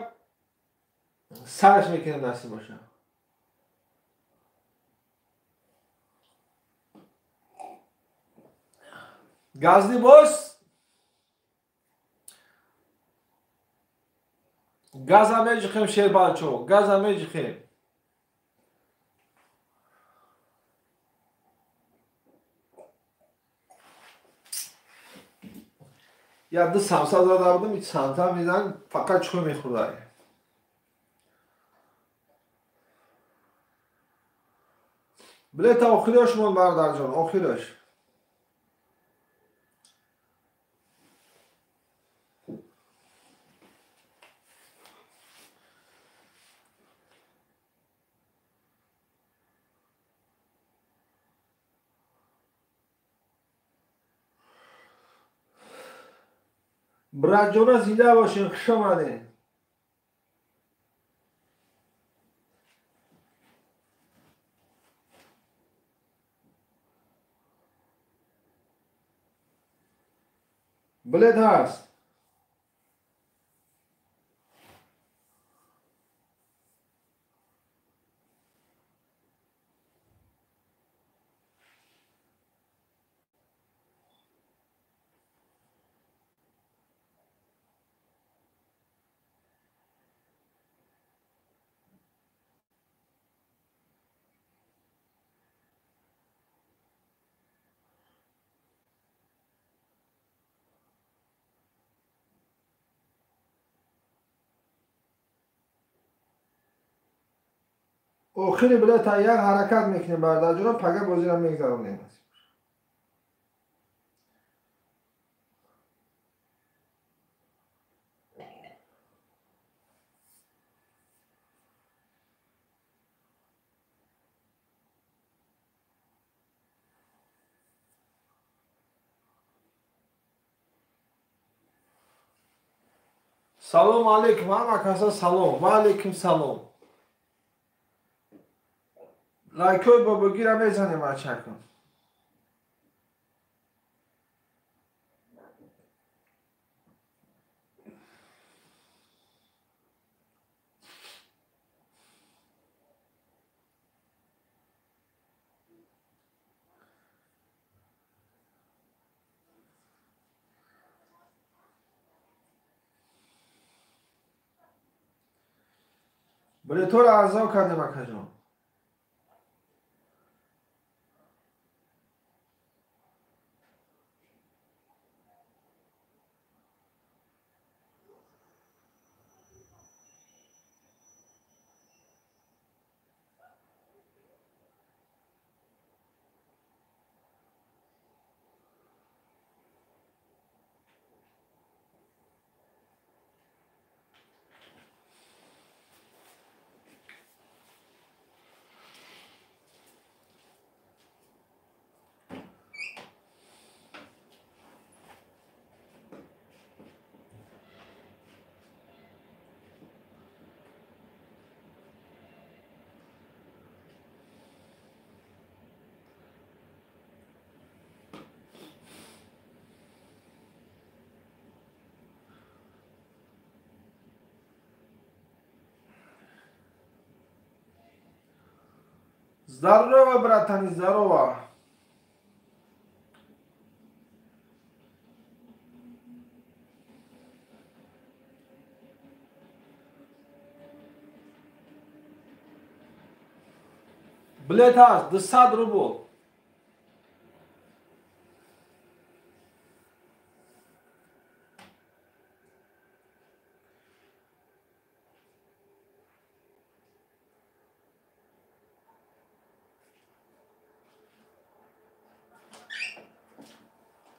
сараш мекунем насиб боша. Газди боз газа меҷихем шербачо, газа меҷихем. Я ду самса зада будам, ич самса мезан, фақат чой мехӯрдай. Билета охираш мон бародарҷон, охираш. Братҷона зинда бошин, хуш омадед. Билет ҳаст. Охири билета як ҳаракат мекунем бародарҷонам, пага бозиро мегзаронем. Салом алейкум, ҳама каса салом. Ва алейкум салом. Лайкҳои бобогира мезанем ачакун. Билетҳоро арзон кардем, акаҷон. Здорово, братани, здорово. Билет ҳаст 200 рубл.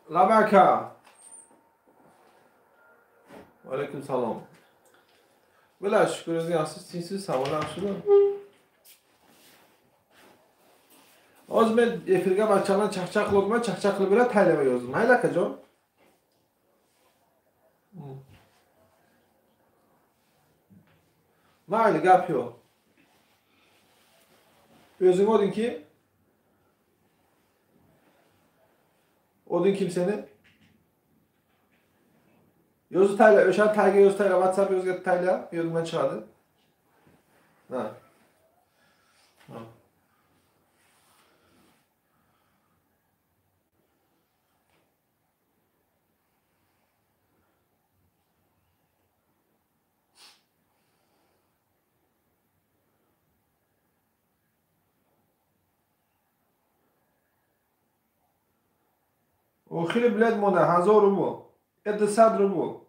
Лабака. Алейкум салом. Била шукр, o'zing yaxshisiz, tinchsiz, savol yaxshimi? Hozir men efirga bachalarni chaqchaq qilib, chaqchaq qilib beradi, taylama yozdim. Mayli akajon. Mayli, gap yo'q. O'zing oding kim? Oding kim seni? Yo'zi tayla, o'sha tayga yo'zi tayla, WhatsApp yo'ziga tayla, yo'ldan chiqadi. Ha. Ha. Охири билет монда 1000 рубл. Это 100 рубл.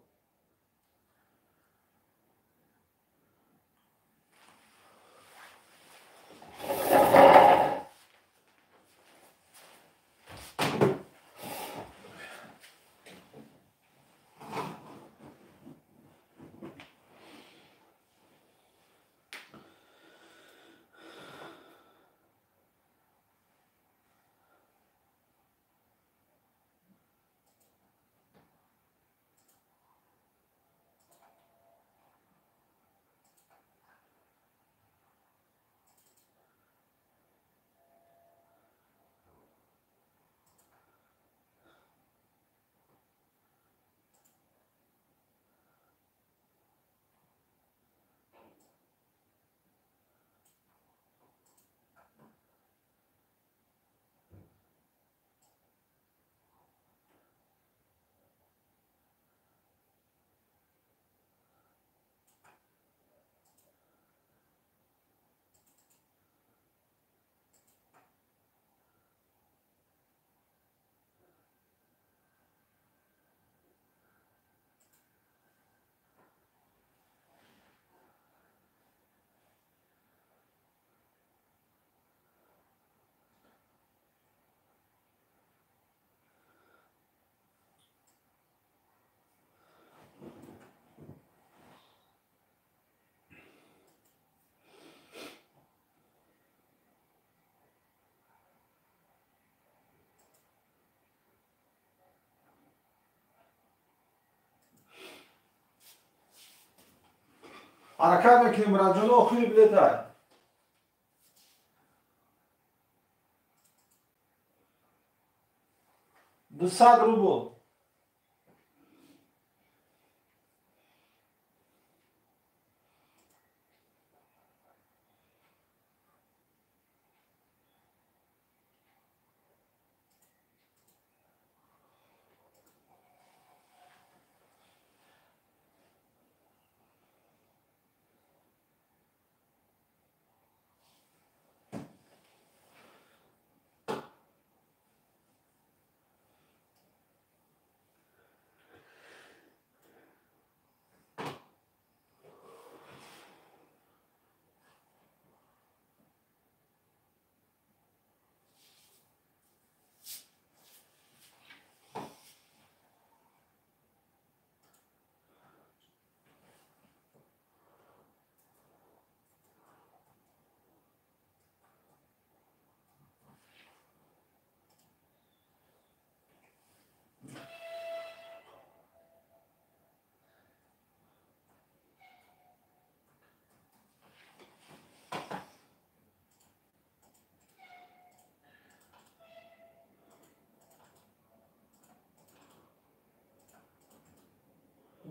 Ҳаракат мекунем, Муратҷон, охири билет ай. 200 рубл.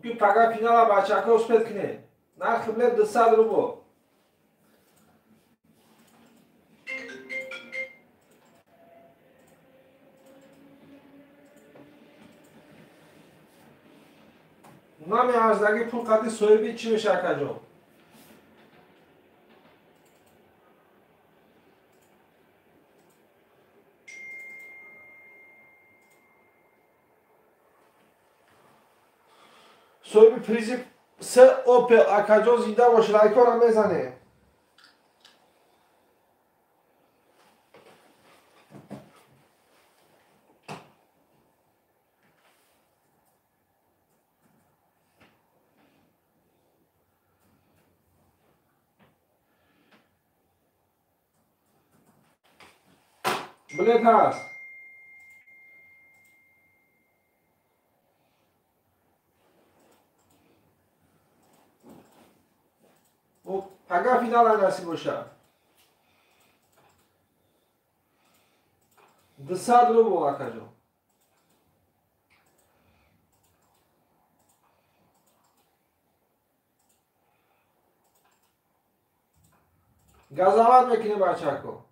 Ки пага финала бачако успеть кунед. Нархи билет 200 рубл. Намеарздаги пул қади соҳиби чӣ меша, акаҷон? Соҳиби призи се Опел, акаҷон, зинда бош, лайкора мезане. Билет ҳаст. Пага финала насиб боша. 200 рубл, акаҷон. Газават мекунем, бачако.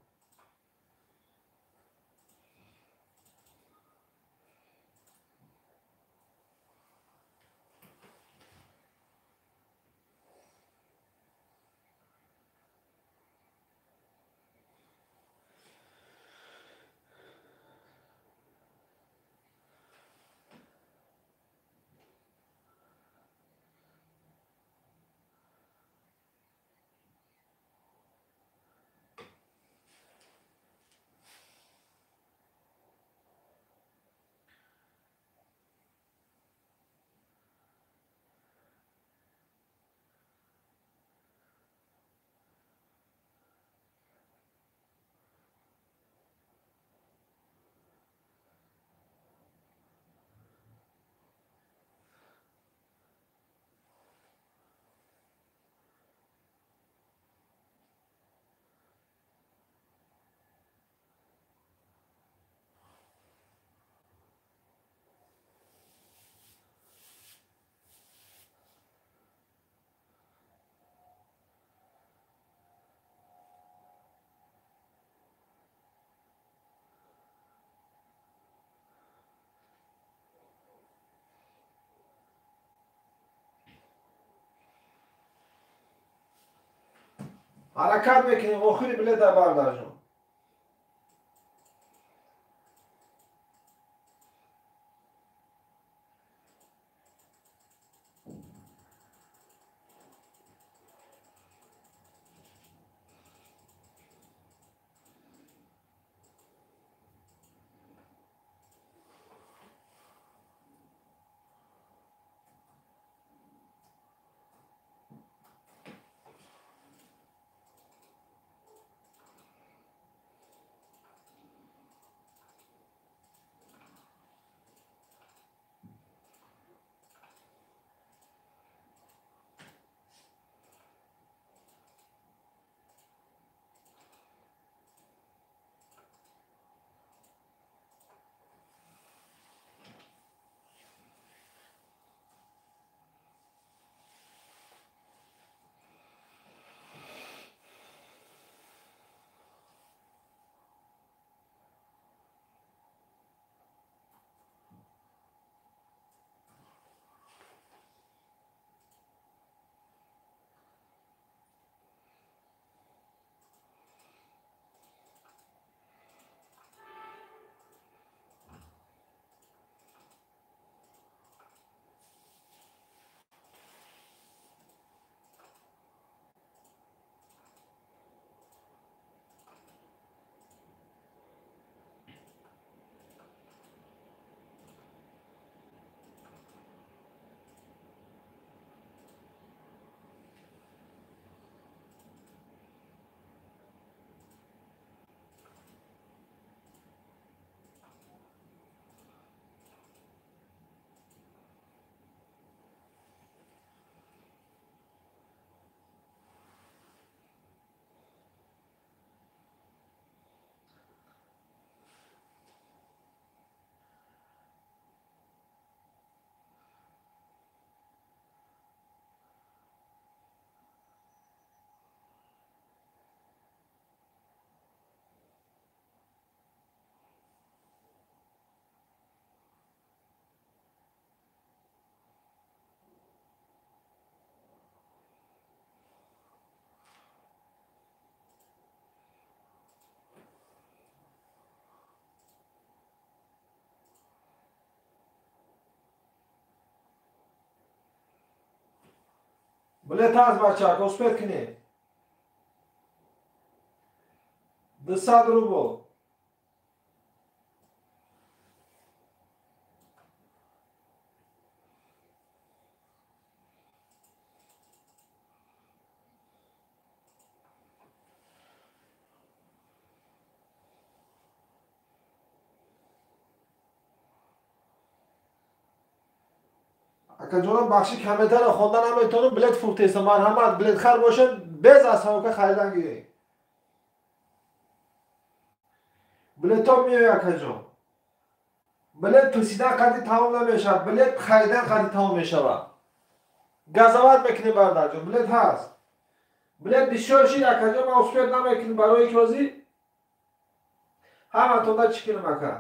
Ҳаракат мекунем, охири билета, бардарҷон. Билет ҳаст бачаак, успеть кунед. 200 рубл. Акаҷонам бахши комментарро хонда наметавонам, билет фурӯхтеста. Марҳамат, билетхар бошед, без остановка харидан гиред. Билетҳо меояд акаҷон. Билет пурсидан қадри тамом намешавад, билет харидан қадри тамом мешавад. Газават мекунем бародарҷон, билет ҳаст. Билет бисёр шид акаҷон, ман успеть намекунем барои ки ҳозир ҳаматонда чӣ кунем ака?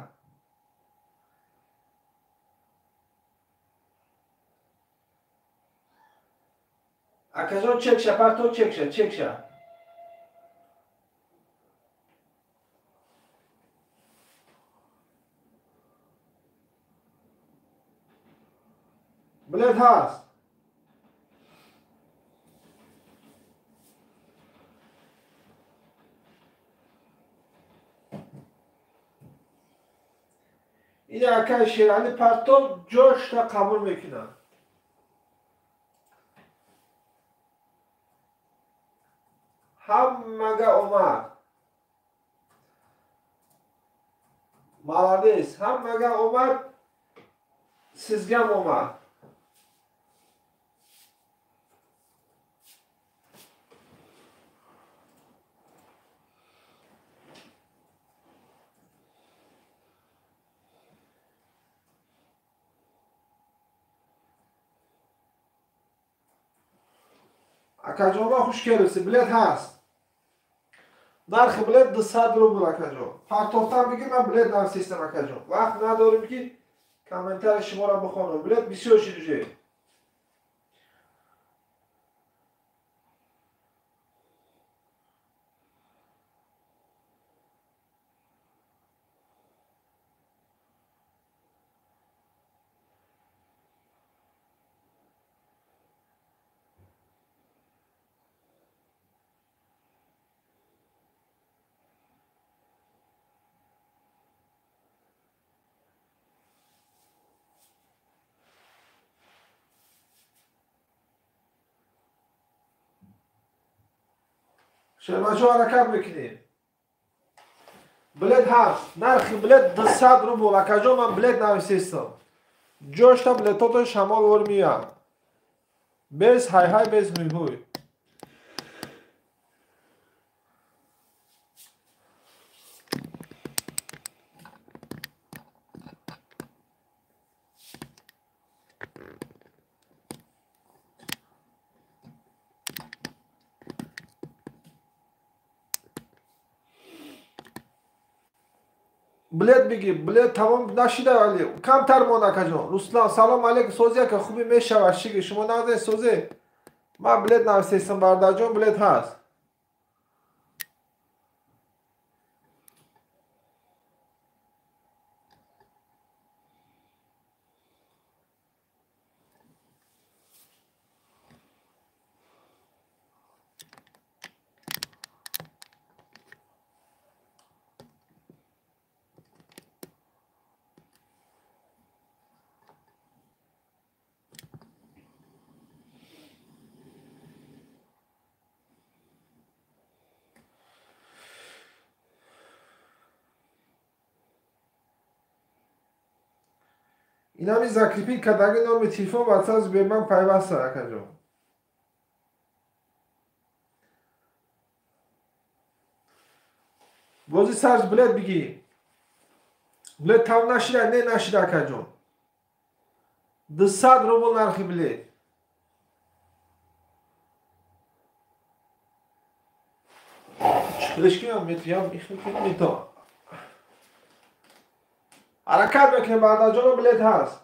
Акаҷон чекша, парто чекша, чекша. Билет ҳаст. Ин акаи Шералӣ парто ҷошта қабул мекунад. Ҳамага омад. Молодец, ҳамага омад, sizgam омад. Акаҷонҳо хуш келибсиз, билет ҳаст. Нархи билет 200 рубл акаҷон. Партофтан бигир, ман билет нависистам акаҷон. Вақт надорем ки комментари шуморо бихонам. Билет бисёр шид уже. Шербачо ҳаракат мекунем. Билет ҳаст. Нархи билет 200 рубл. Акаҷон, ман билет нависистам. Ҷошта билетото шамол вор меояд. Без ҳайҳай, без ҳуйҳуй. Билет бигир, билет тамом нашида вале камтар монд акаҷон. Руслан, салом алейкум, сози ака хубӣ мешавад шиги шумо нағзе созе. Ман билет нависестам бародарҷон, билет ҳаст. Инами закрепить кадаги номи телефон ватсап Сбербанк пайваста акаҷон. Бози сарз билет бигӣ. Билет там нашида, не нашида акаҷон. 200 рубл нархи билет. Чиқилишкиам метиям, ихмито. Ҳаракат мекунем бародарҷоно, билет ҳаст.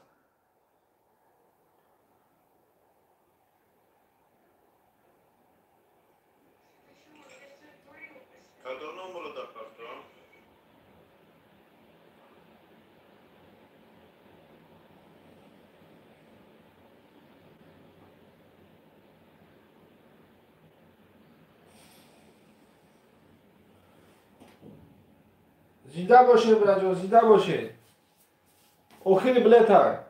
Зинда бошед, бираҷон, зинда бошед. Охири билета.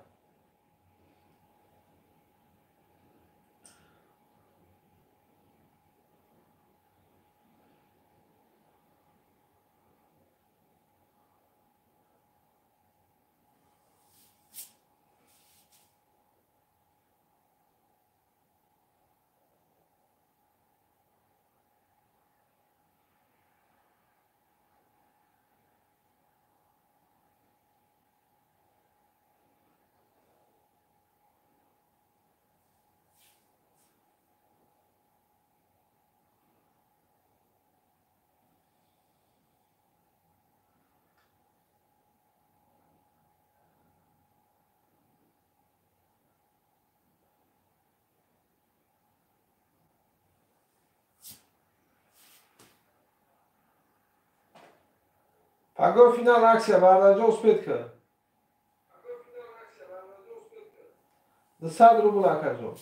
Пагоҳ финал аксия бардарҷон успеть кар. 200 рубл акаҷон.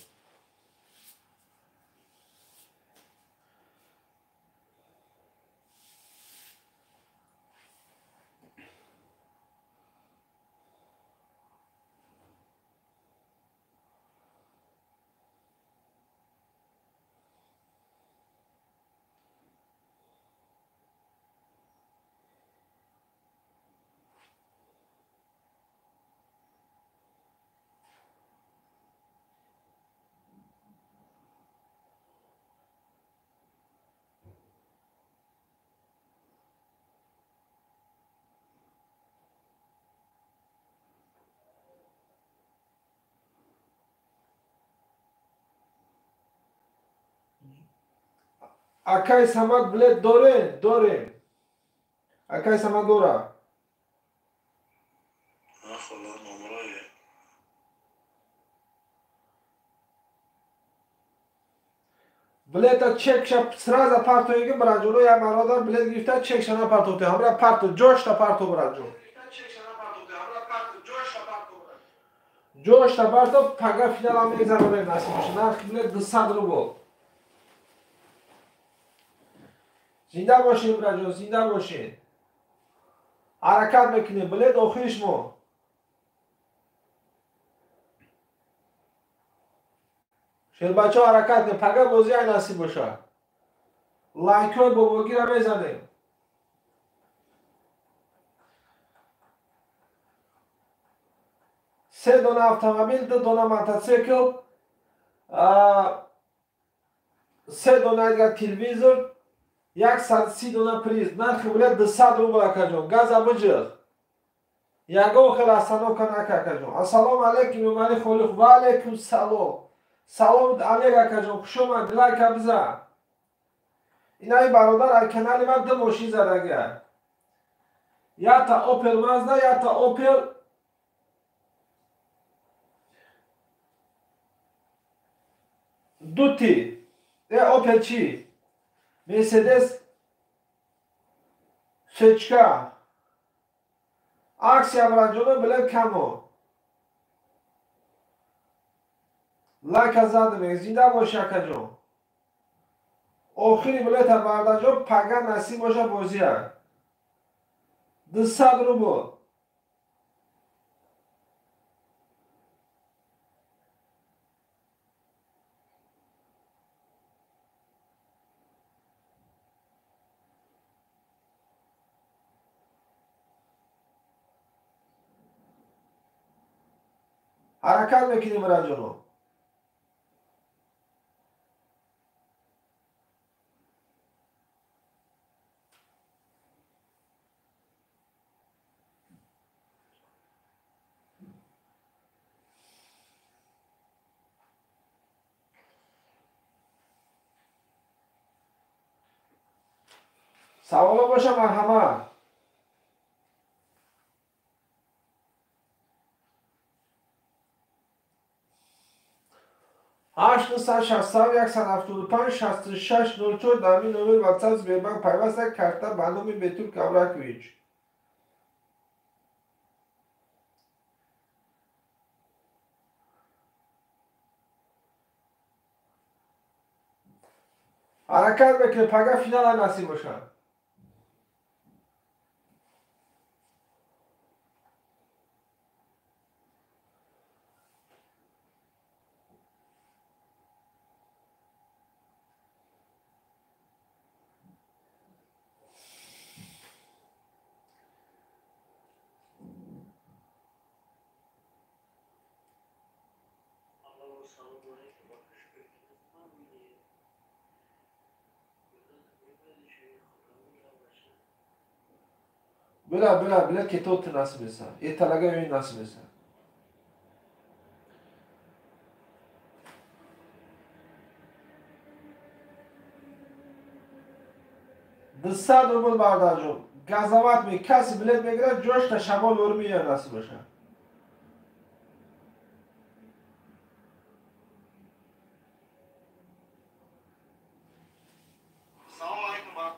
Акай Самад билет доре? Доре. Акай Самад дора. Билета чекша сразу партоиги бираҷоно як бародар билет гирифта чекша напартофте. Ҳамра парто ҷошта парто бираҷон. Ҷошта парто пага финала мегзаронем насиб боша. Нархи билет 200 рубл. Зинда бошед, бираҷон, зинда бошед. Ҳаракат мекунем, билет охириш мо. Шербачаҳо ҳаракат кунем, пага бозӣ ай насиб бошад. Лайкҳои бобогира мезанем. Се дона автомобил, 2 дона мотоцикл, 3 дона дигар телевизор, 130 дона приз. Нархи билет 200 рубл акаҷон. Газа биҷиғ. Ягон хел остановка нака акаҷон. Ассалому алайкум Эмомалӣ Холиқов. Ва алайкум салом. Салом алейк акаҷон. Хуш омадӣ. Лайка бизан. Инаи бародар ай канали ман 2 мошин задагия. Якта Opel Mazda, якта Opel Duty. Opel чӣ? Мерседес Сечка. Аксия бираҷоно билет камо. Лайка задаме. Зинда боши акаҷон. Охири билета бардаҷон пага насиб боша бозия. 200 рубл. Ҳаракат мекунем бираҷоно. Саволо боша марҳамат. Ҳашт нӯҳсад шасту яксад ҳафтоду панҷ шасту шаш нол чор дар ҳамин номер WhatsApp Сбербанк пайваста карта ба номи Бетул Кавракович. Ҳаракат мекунем, пага финала насиб бошад. Била, била, била, кетот насиб эса. Эрталага ӯ насиб эса. 200 рубл бародарҷон. Газават ми каси билет мегирад, ҷош та шамол ёр меяд насиб боша. Салом алейкум.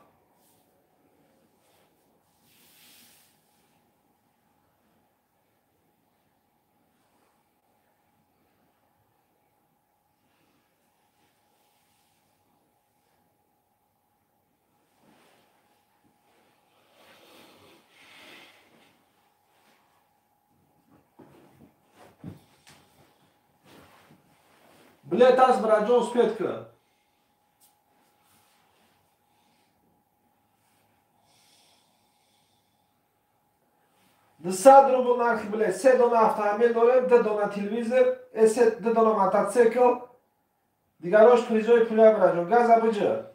Билет аст, браҷон, успеть кун. 200 рубл нархи билет. 3 дона автомобил дорем, 2 дона телевизор, 2 дона мотоцикл. Дигарош призои пуля, браҷон. Газа биҷа.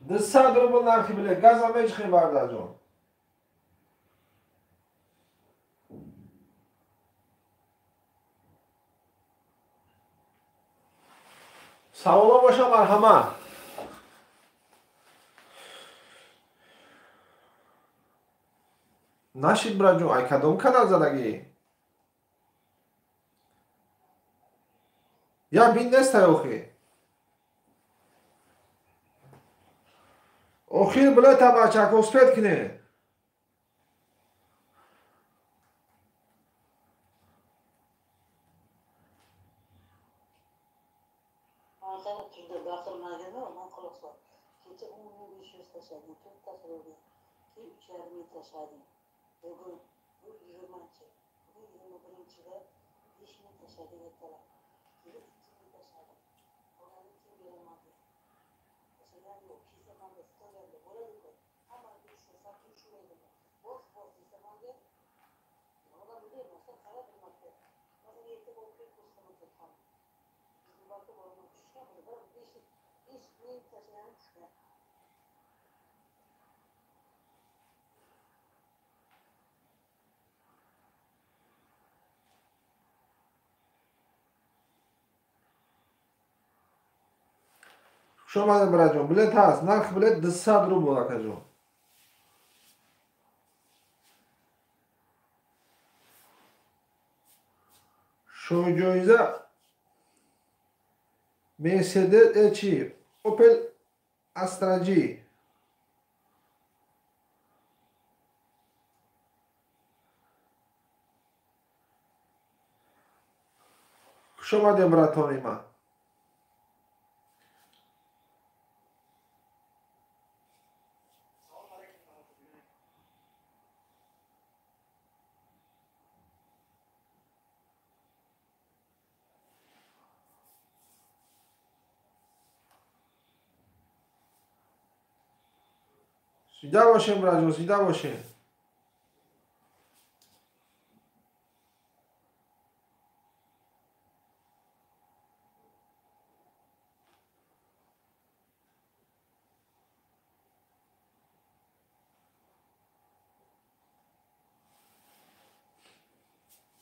200 рубл нархи билет. Газа меҷхем, бародарҷон. Саволо боша, марҳамат. Нашид, браҷон, ай кадом канал задагӣ? Я бин нестай охи. Охир билета, бачако, успеть кунед. Tunda baqirmagin, man quloq sol. Kecha 10 500 tashladim, to'rttasi bo'ldi. Keyin 3,5 ming tashladim. Bugun bu 20-chi, bugun 21-da 5 ming tashladim ertalab. Keyin 2 ming tashladim. Qolganini keyin beraman dedi. Tashlagan yo'q. Kelsa manga stollarda bo'ladi-ku. Hammani tushsa, tushmaydi. Bos bos desa manga odam bermasa qarab bir marta. Masalan, erta borib kelib ko'rsataman ham. Bizim banka boraman tushgan, bir 5 ming tashlagani tushgan. Хуш омадед, браҷон. Билет ҳаст. Нархи билет 200 рубл, акаҷон. Шоҳҷоиза Мерседес чи Опел Астра Ҷи. Хуш омадем, братони ман. Салом алейкум. Зинда бошем, браҷон, зинда бошем.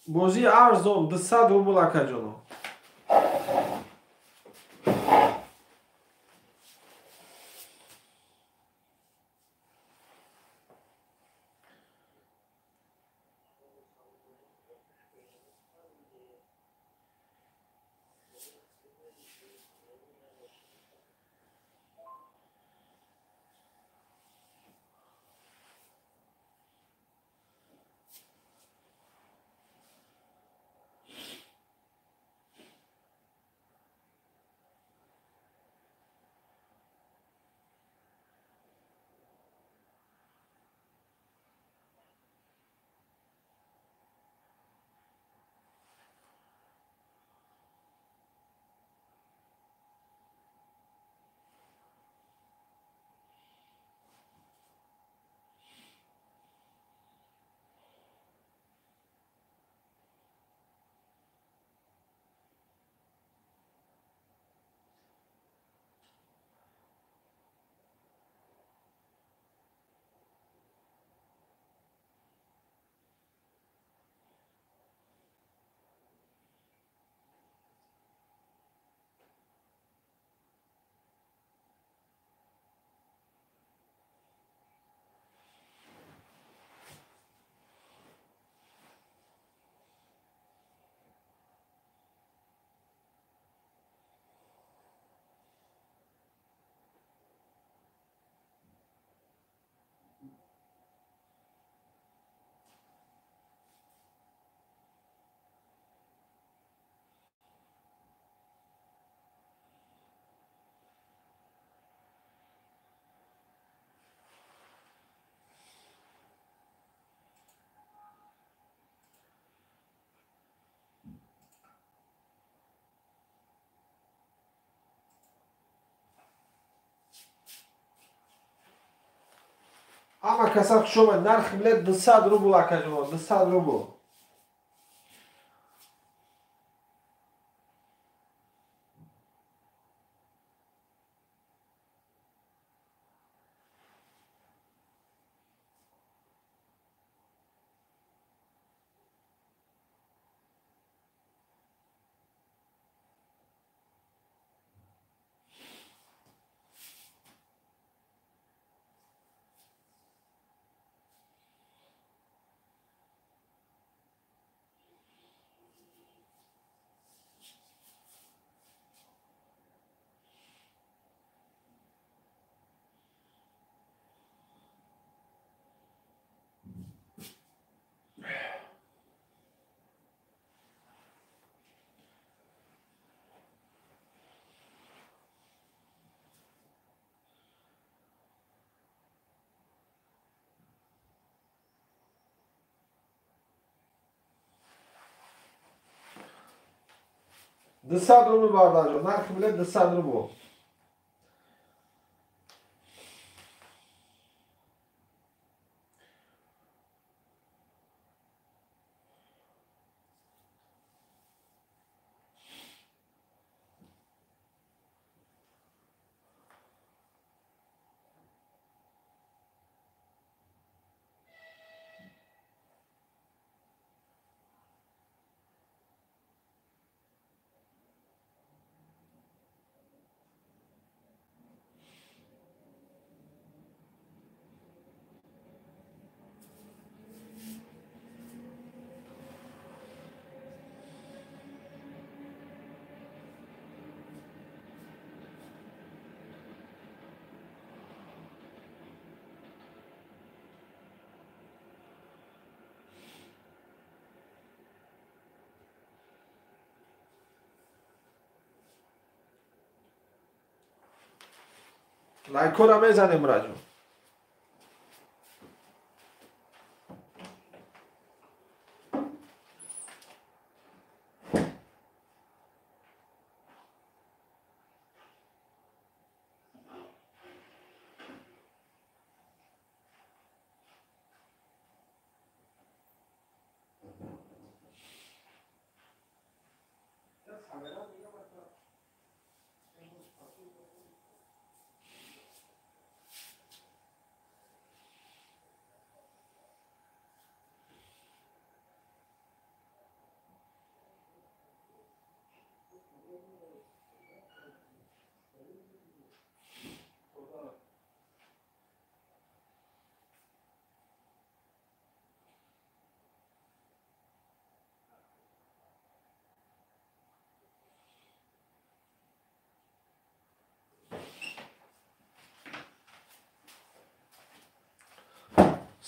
Бозии арзон 200 рубл, акаҷоно. Ҳама каса хуш омад. Нархи билет 200 рубл акаҷон, 200 рубл. 200 рубл бардарҷон, нархи билет 200 рубл. Лайкора мезанем раҷо.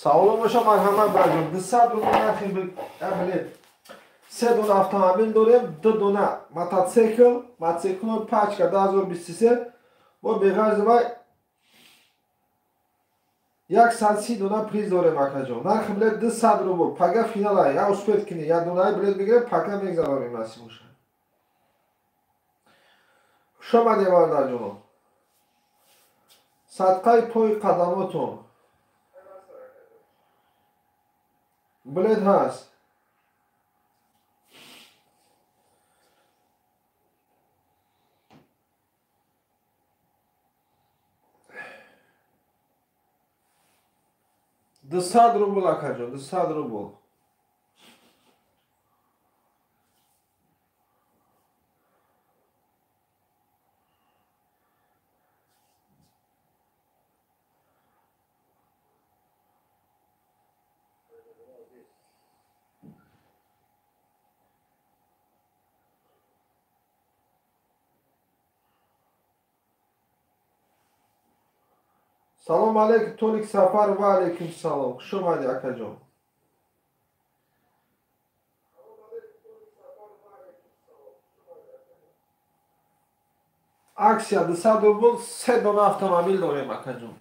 Саволо боша марҳамат барҷон. 200 рубл нархи билет. 3 дона автомобил дорем, 2 дона мотоцикл, мотоцикл пачка 2023 бо беғарзи вай 130 дона приз дорем акаҷон. Нархи билет 200 рубл. Пага финала, я успеть кини, я донаи билет бигирем, пага мегзаронем насиб боша. Хуш омадед бародарҷонон. Садқаи пои қадамотон. Билет ҳаст. 200 рубл акаҷон, 200 рубл. Салом алейкум, Толик Сафар, ва алейкум салом. Хуш омадӣ акаҷон. Аксия 200 рубл, 3 дона автомобил дорем акаҷон.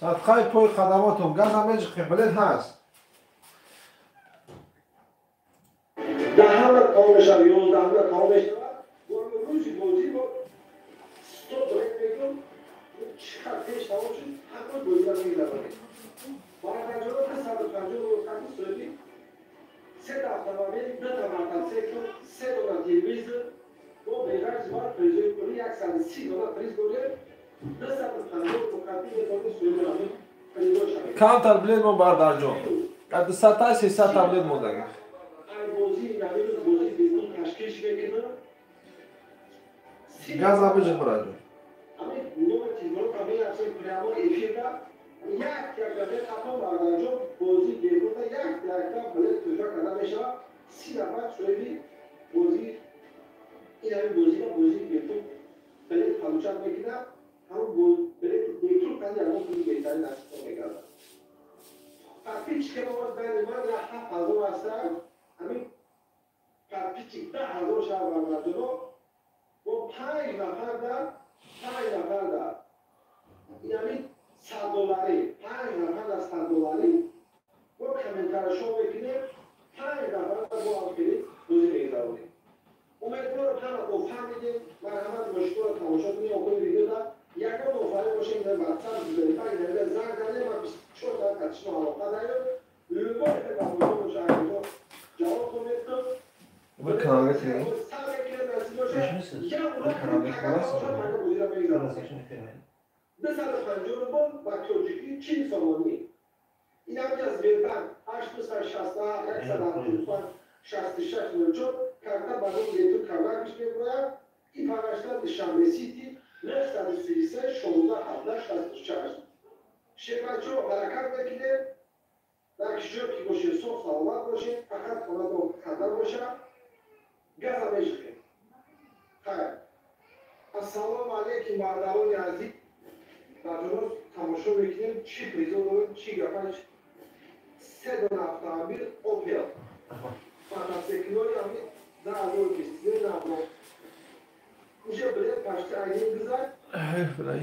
Садқаи пои хадамотон газ намеҷиқем, билет ҳаст. Даҳамда тамом мешавад, ёздаҳамда тамом мешавад. Рӯзи бозӣ бо стоп брейк мекунам. Чӣ қадр пеш тамом шуд, ҳамон бозиро мегузаронем. Бародарҷонон 250 рубл қадри соҳиби се та автомобил, ду та мотосикл, се дона телевизор, бо беғарз бар призои пулӣ 130 дона приз дорем. 250 рубл қадри метавонед соҳиби ҳамин призо шавед. Камтар билет мо бародарҷон. 200 та 300 та билет мондагӣ. Газ набиҷи бародарҷон. Подписчик 10,000 шаҳр бародарҷоно бо 5 нафар дар инами 100 долларӣ, 5 нафар дар 100 долларӣ бо комментарияшо мекунем, 5 нафар дар бо ҳамкорӣ бозӣ мегузаронем. Умедворам ҳаматон фаҳмидем. Марҳамат мошинро тамошо кунед, охири видеода ягон офарин бошем дар WhatsApp, Сбербанк, инамида занг занем, ман 24 соат аз шумо алоқа дорем. Любой бозӣ боша, агар ҷавоб метам. Bir kanalga kiring. Bir kanalga kirasizmi? 250 рубл ба тоҷикӣ 40 сомонӣ. Инамҷа Сбербанк 867 175 66 04 карта ба номи Бетур Кавлакиш мебояд. И панашта Душанбе Сити 933 16 17 66. Шербачо ҳаракат мекунем. Дар кишвар ки бошед, соф саломат бошед, фақат хонатон хатар бошад. Газа мешихем. Хайр. Ассалому алайкум бародарони азиз. Бародарон тамошо мекунем, чӣ призо дорем, чӣ гапа. Се дона автомобил Opel. Мотоциклҳои ҳамин 2023 навро. Уже билет пашти айнин гузашт.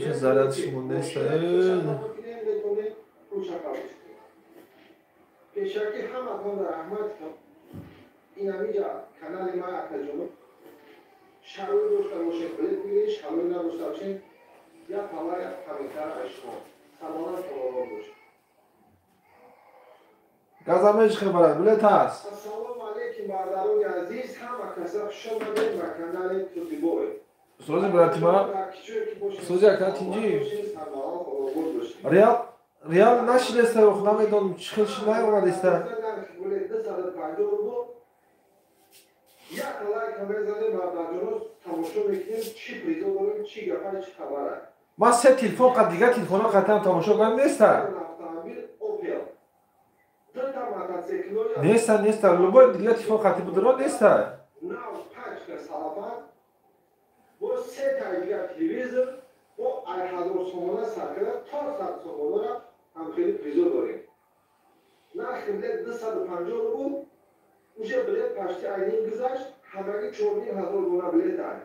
Ин зарядш мондаест. Метавонем рӯша қабул кунем. Пешакӣ ҳаматон раҳмат. Инамиҷа канали ма акаҷоно шароит дошта бошед, билет бигиред, шароит надошта бошед, як пала як комментар аз шумо. Саломат саломат бошед. Газа меҷихе барад, билет ҳаст. Ассалому алайкум бародарони азиз, ҳама каса хуш омадед ба канали Турдибой. Сози братима, сози ака тинҷи. Реал реал нашидеста, ох намедонам чӣ хел ши наомадеста. 250 рубл. Як лайк мезанем, бародарҷоно тамошо мекунем, чӣ призо дорем, чӣ гапа, чӣ хабара. Ман се телефон қад дигар телефонҳо қатъан тамошо кардам неста. Автомобил Opel. Ду та мотоциклҳои Неста, неста, любой дигар телефон қатъи будро неста. Нав пачка салафан бо се та дигар телевизор бо 1000 сомона сар карда то 100 сомонара ҳамхели призо дорем. Нархи билет 250 рубл. Уже билет пашти айнин гузашт, ҳамагӣ 4500 дона билет ай.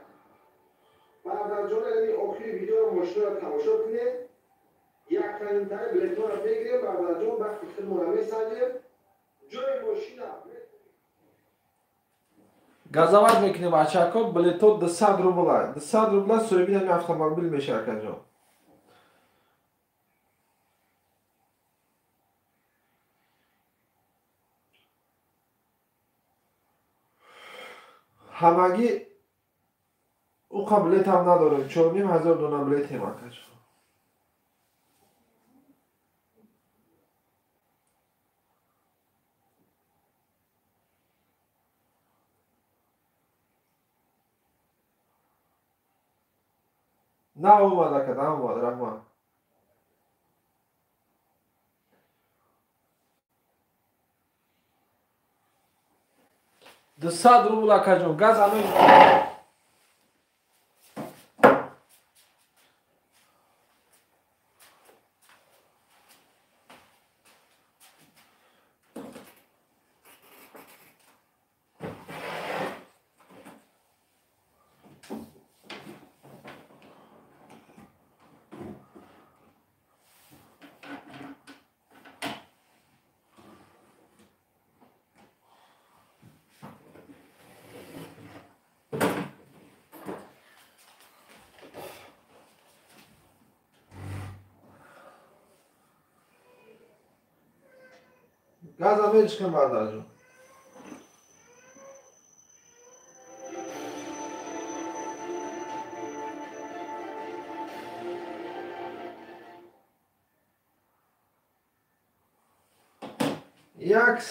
Бародарҷон, яъне охири видеоро мошинро тамошо кунед. Яктанинтари билетҳоро мегирем, бародарҷон, вақти худмонро месанҷем. Ҷои мошина Газават мекунем бачако, билетҳо 200 рубла. 200 рубла соҳиби ҳамин автомобил мешавад акаҷон. Ҳамагӣ уқа билетам надорем, 4500 дона билетем акаҷон. Наомад ака, наомад, раҳмат. 200 рубл акаҷон, газ ҳамин. Газа мечикем бародарҷон.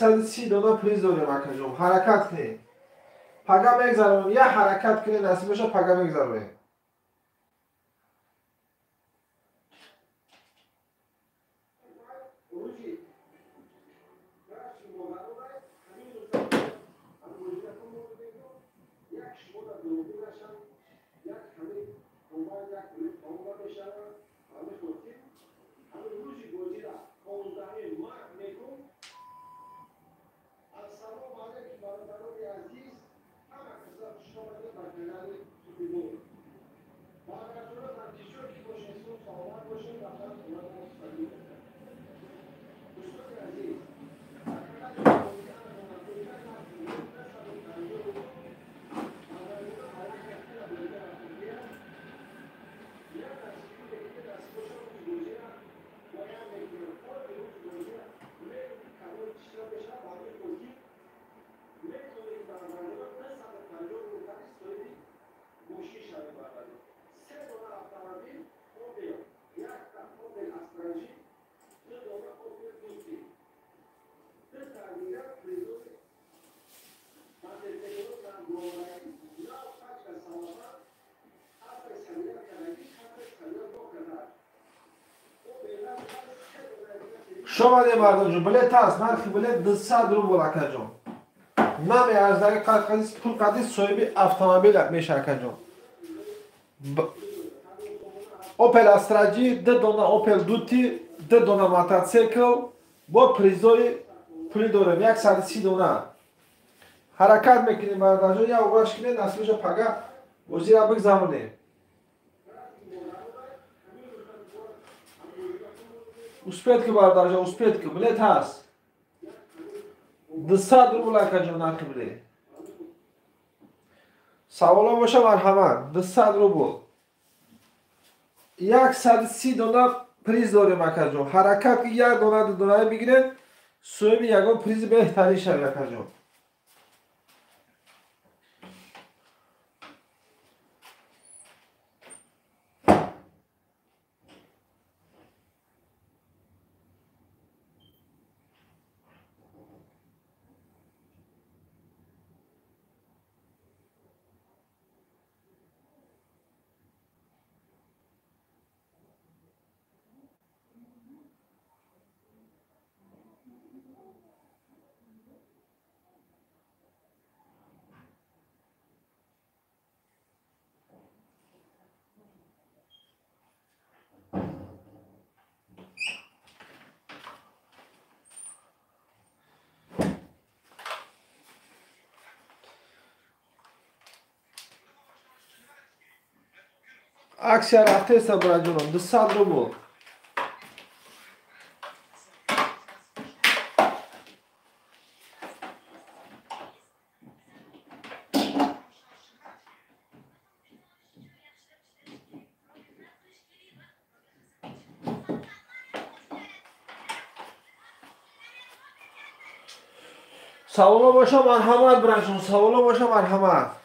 130 дона приз дорем акаҷон. Ҳаракат кунед. Пага мегзаронем. Як ҳаракат кунед, насиб боша пага мегзаронем. Шомаде мардонҷон, билет ҳаст, нархи билет 200 рубл акаҷон. Намеарзаги қадқадис пул қадис соҳиби автомобил меша акаҷон. Opel Astra G, 2 дона Opel Duty, 2 дона мотоцикл бо призои пулӣ дорем, 130 дона. Ҳаракат мекунем мардонҷон, як оғоз кунем, насибаша пага бозира бигзаронем. Успеть ки бародарҷон, успеть ки, билет ҳаст. 200 рубл акаҷон нархи билет. Саволо боша марҳамат, 200 рубл. 130 дона приз дорем акаҷон. Ҳаракат ки як дона ду дона бигиред, соҳиби ягон призи беҳтарин шавед акаҷон. Аксия рафтеста браҷонам, 200 рубл. Саволо боша марҳамат браҷон, саволо боша марҳамат.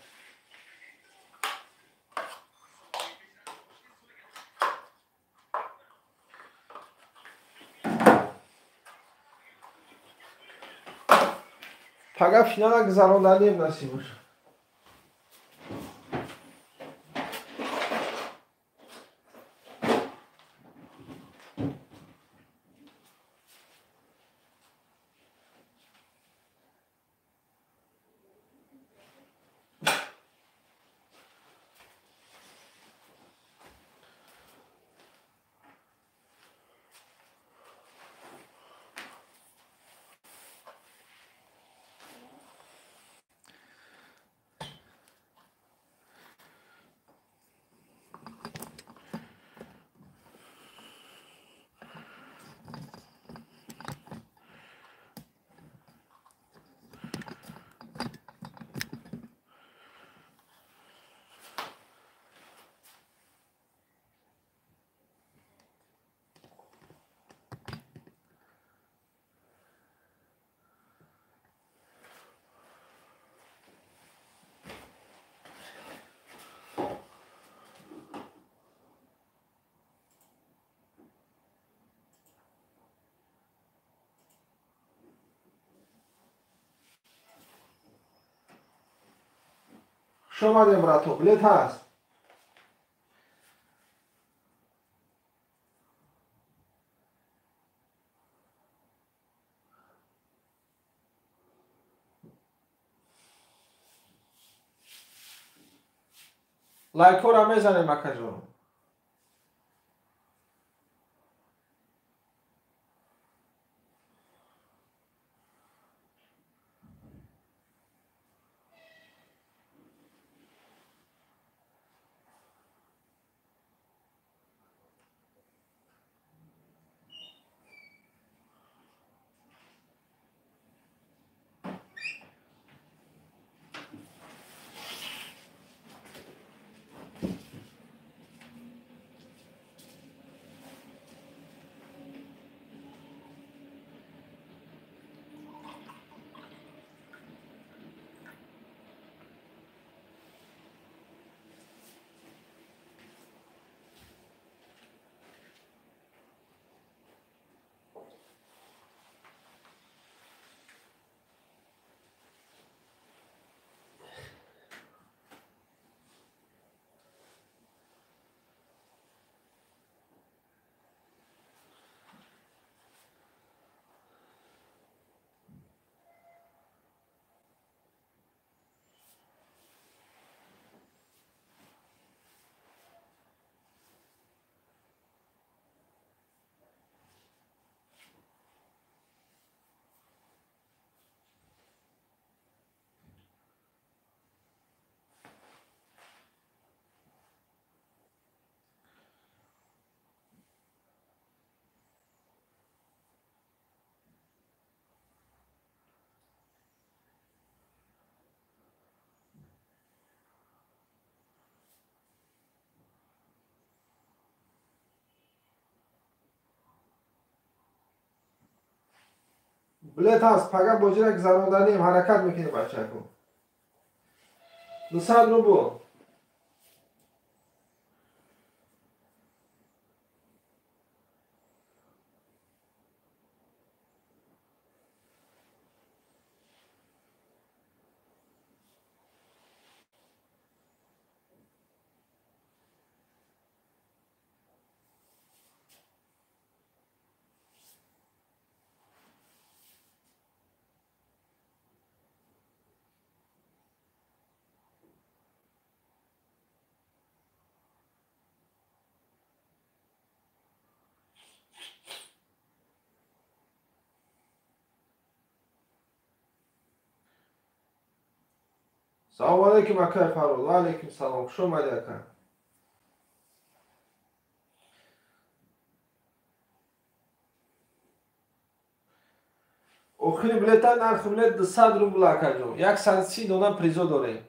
Пага финала гузаронданем насиб боша. Хуш омадем, брато, билет ҳаст. Лайкҳоро мезанем, акаҷон. Билет ҳаст, пага бозиро гузаронданем, ҳаракат мекунем, бачако. 200 рубл. Салому алейкум, акай Фаррух. Ва алейкум салом. Хуш омадӣ, ака. Охири билета, нархи билет 200 рубл, акаҷон. 130 дона призо дорем.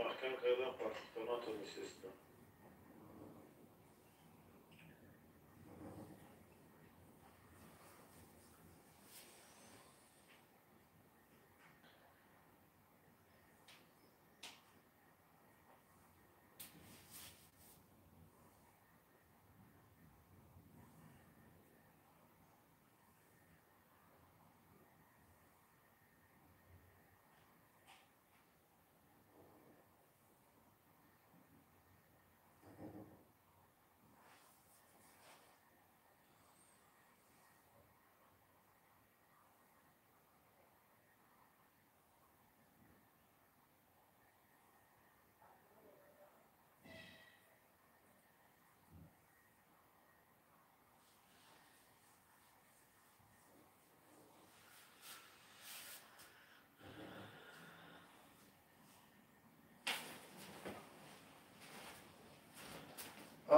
Маҳкам кардам, партофта натонистам.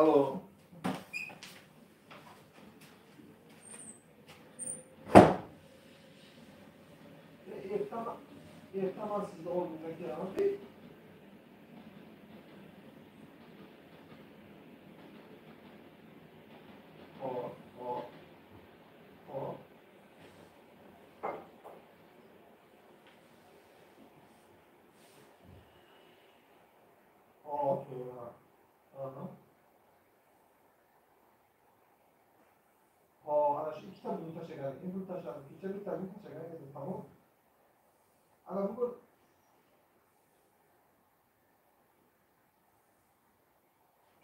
Алло. Ertaman sizda oldinga kelaman. Hop, hop. Hop. Hop, aha. Hop, ana shu ikkita pulni tashlagan. Endi pul tashladim. Kecha bitta pul tashlagan edim, tamom. Ana bugun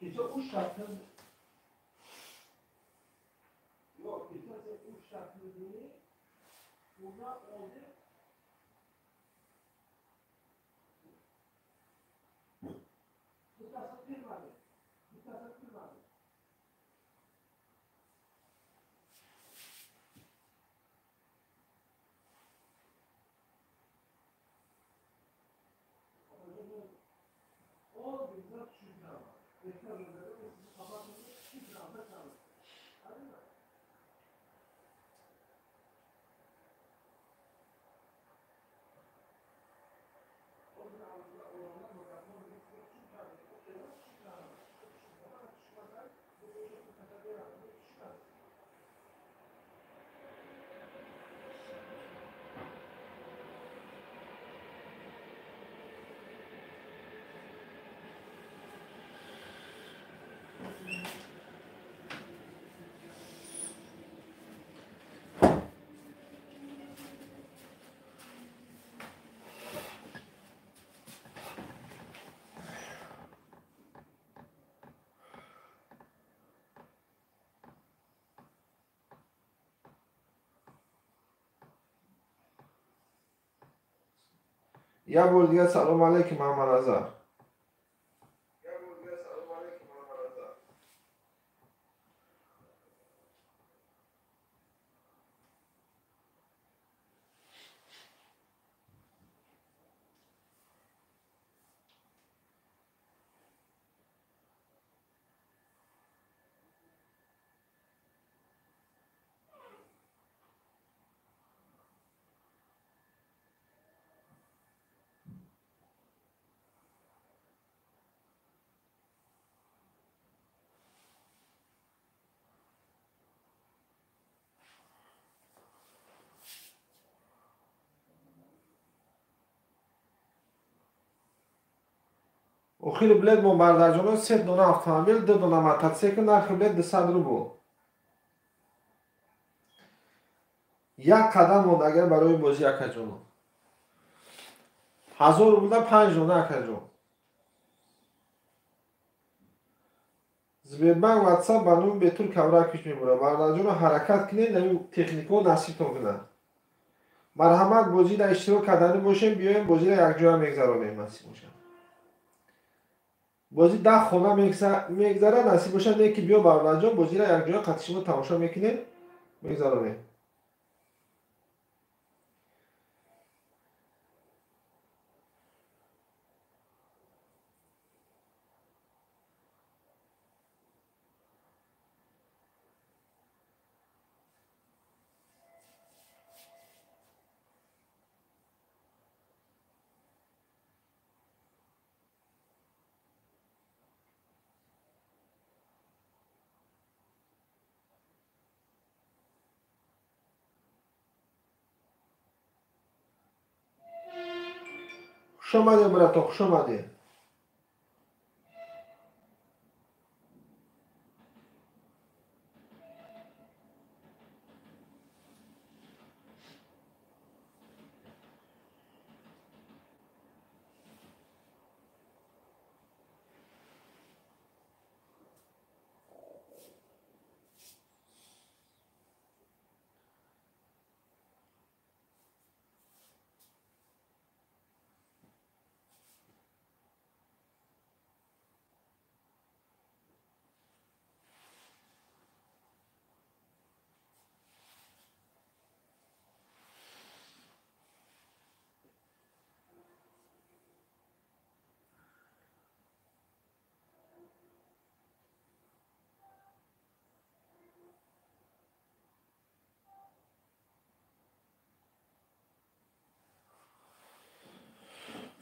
kecha 3 shartni yo'q, kecha sen 3 shartni undan oldin bittasini kirmadi. Bittasini kirmadi. Як бор дигар салом алейкум, Муҳаммадразар. Охири билет мо бардарҷоно 3 дона автомобил, 2 дона мотоцикл, нархи билет 200 рубл. Як қадам монд агар барои бозӣ акаҷоно. 1000 рублда 5 дона акаҷон. Сбербанк WhatsApp ба номи Бетур Кавракич мебурад. Бардарҷоно ҳаракат кунед, ин техникаҳо насибтон кунад. Марҳамат, бозиро иштирок кардани бошем, биёем бозиро якҷоя мегзаронем, насиб бошад. Бозӣ 10 хона мегзарад, насиб бошад, не ки биё бародарҷон, бозиро якҷоя қатъи шумо тамошо мекунем, мегзаронем. Хуш омадед, братон, хуш омадед.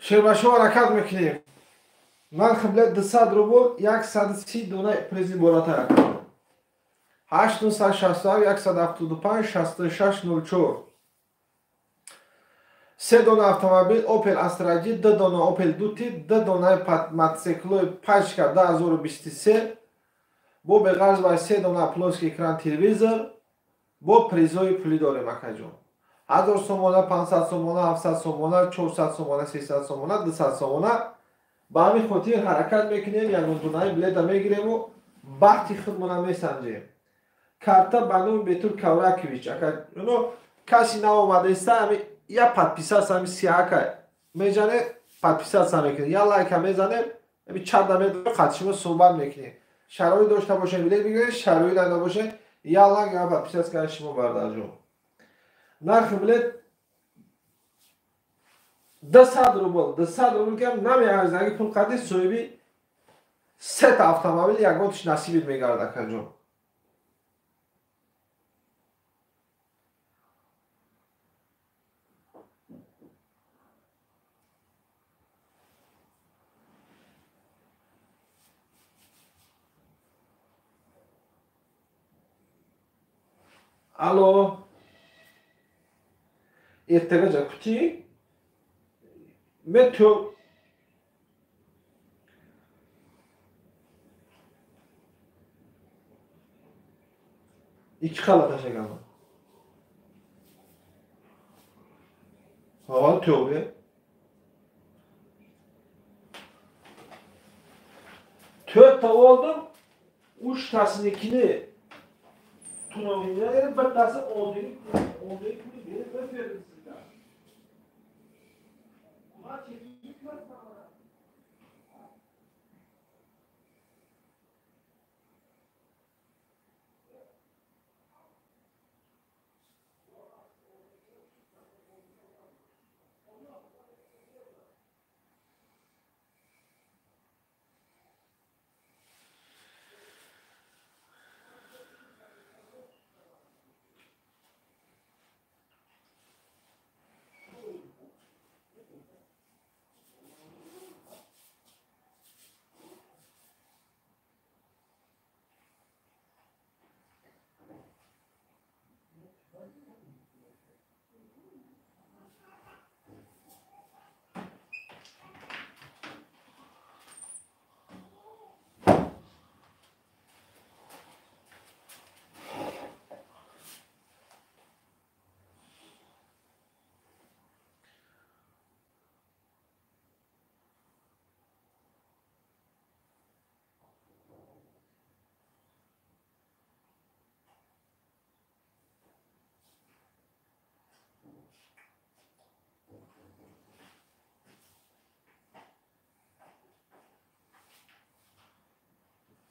Шербашо ҳаракат мекунем. Нархи билет 200 рубл, 130 дона призи болотар. 8967 175 6604. 3 дона автомобил Opel Astra G, 2 дона Opel Duty, 2 дона мотоциклои пачка 2023, бо беғарз ва 3 дона плоский экран телевизор, бо призои пулӣ дорем акаҷон. 1000 сомона, 500 сомона, 700 сомона, 400 сомона, 300 сомона, 200 сомона. Ба ҳамин хотир ҳаракат мекунем, ягон донаи билета мегирему бахти худмона месанҷем. Карта ба номи Бетул Кавракович. Ака, каси наомадаиста, ҳами я подписаться, ҳами сиҳака мезане, подписаться мекунем, я лайка мезанем, ҳами чанда медорем, қати шумо суҳбат мекунем. Шароит дошта бошем, билет бигирем, шароит надошта бошем, я лайк, я подписаться кардани шумо бардарҷон. Нархи билет 200 рубл, 200 рубл кам намеарзад, аги пул қади соҳиби сета автомобил ягонташ насибит мегардад акаҷон. Алло. Эртагаҷа кути? Мен ту ikki xala tashlaganman. Ha, to'g'ri. To'rtta oldim, uchtasinikini tunovingga berib, bittasi oldingi puli berib berdim sizga.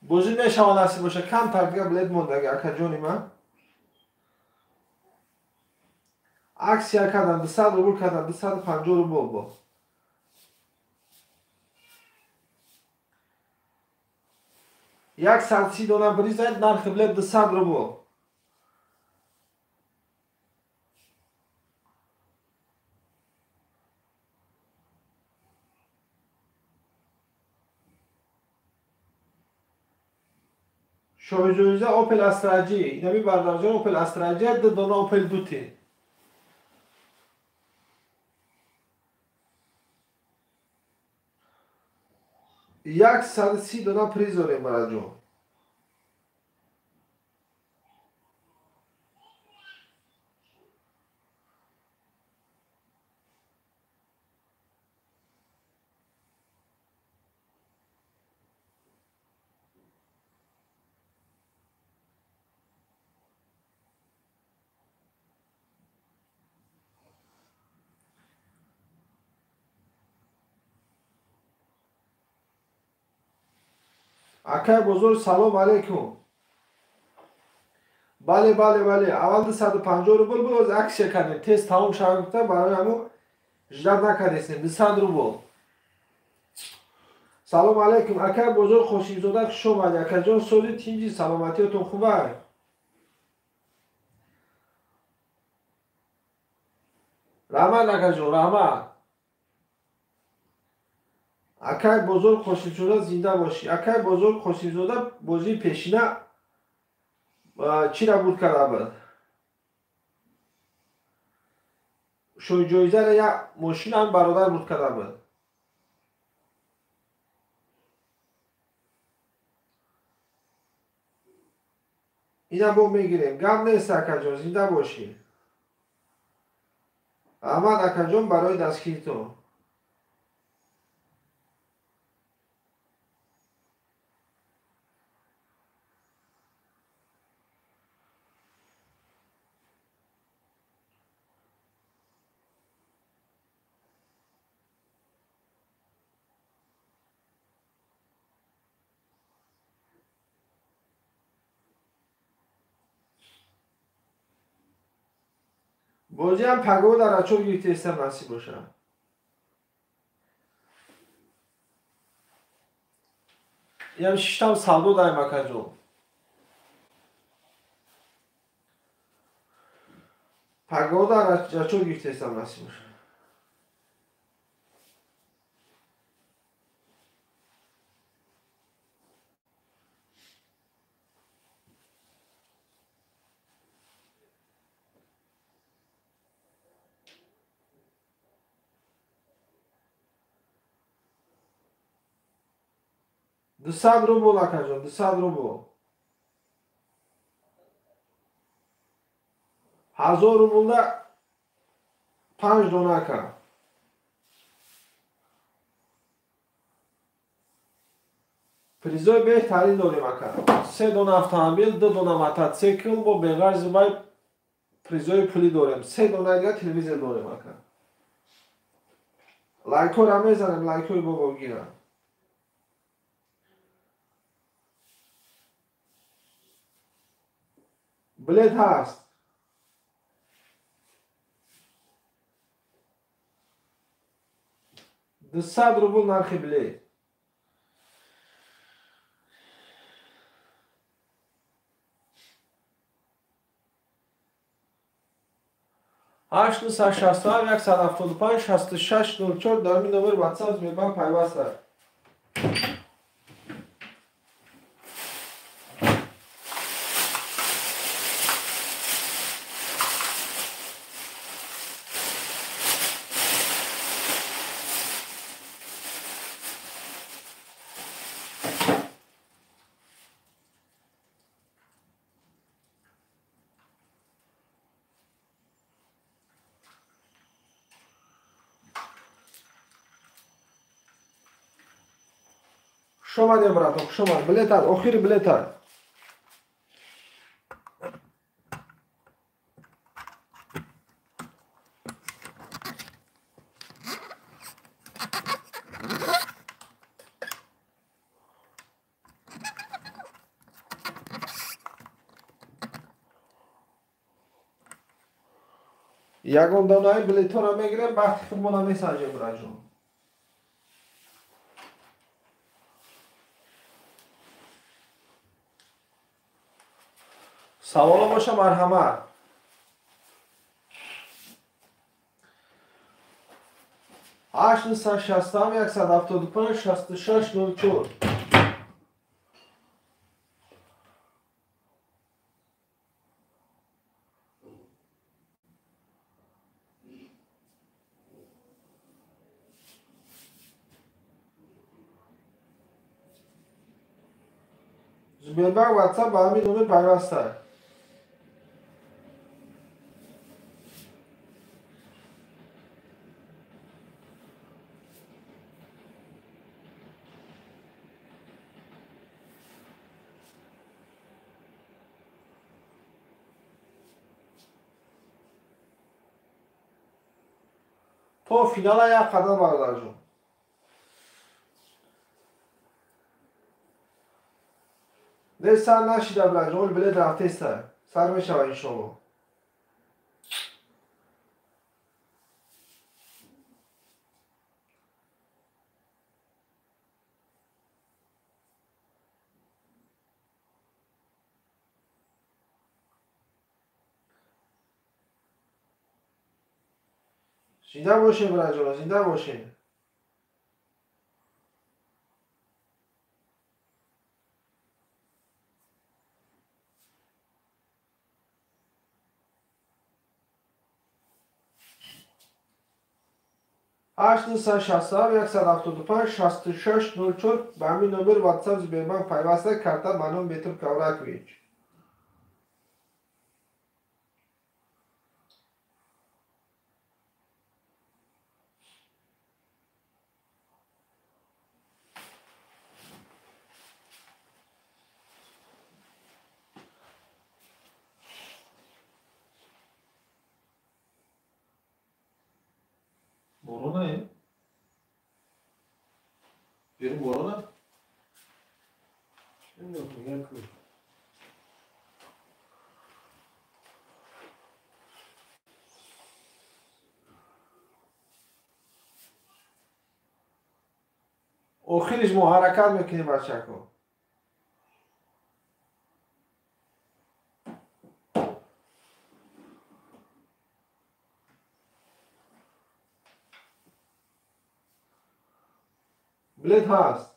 Бозӣ мешавад насиб боша, камтар дига билет мондаги акаҷони ман. Аксия кардан 200 рубл кардан 250 рубл бо. Як 130 дона бризад, нархи билет 200 рубл. Шоҳиҷоиза Opel Astra G, инами бардарҷон Opel Astra G, 2 дона Opel Duty. 130 дона приз дорем бараҷон. Акай бозор, салом алейкум. Бале, бале, бале. Аввал 250 рубл буд, боз аксия кардем. Тез тамом шавад гуфтам, барои ҳамон ждат накардестем. 200 рубл. Салом алейкум. Акай бозор Хошимзода, хуш омадед. Акаҷон, соли тинҷи, саломатиятон хуб ай? Раҳмат, акаҷон, раҳмат. Акай Бозор Қосимзода зинда бошӣ. Акай Бозор Қосимзода бозии пешина чира бурд карда буд? Шоҳҷоизаро як мошинам бародар бурд карда буд. Инам бо мегирем. Гап нест, акаҷон, зинда бошӣ. Аҳмад акаҷон барои дастгиритон. Бозиам паго дар ачо гирифтаистам, насиб бошад. Ям шиштам савдо даем, акаҷон. Паго дар ачо гирифтаистам, насиб бошад. 200 рубл, акаҷон, 200 рубл. 1000 рублда 5 дона, ака. Призои беҳтарин дорем, ака. 3 дона автомобил, 2 дона мотоцикл, бо беғарзи вай призои пулӣ дорем. 3 дона дига телевизор дорем, ака. Лайкҳоро мезанем, лайкҳои бобогира. Билет ҳаст. 200 рубл нархи билет. Ҳашт нӯҳсад шасту ҳафт 175 66 04 дар ин номер WhatsApp Сбербанк пайваст аст. Хуш омадем, братон, хуш омад. Билетат, охири билетат. Ягон донаи билетҳоро мегирем, бахти худмона месанҷем, братҷон. Саволо боша, марҳамат. Ҳашт нӯҳсад шасту ҳафт 175 66 04. Сбербанк WhatsApp ба ҳамин номер пайваст аст. То финала як қадам, бародарҷон. Не, сар нашида, бираҷон, билет рафтеста. Сар мешава, иншоалло. Зинда бошем, бираҷон, зинда бошем. 867 175 66 04 ба ҳамин номер WhatsApp Сбербанк пайваста, карта ба номи Бетур Кавракович. Борона, берун борона? Охириш мо ҳаракат мекунем, бачако. Билет ҳаст.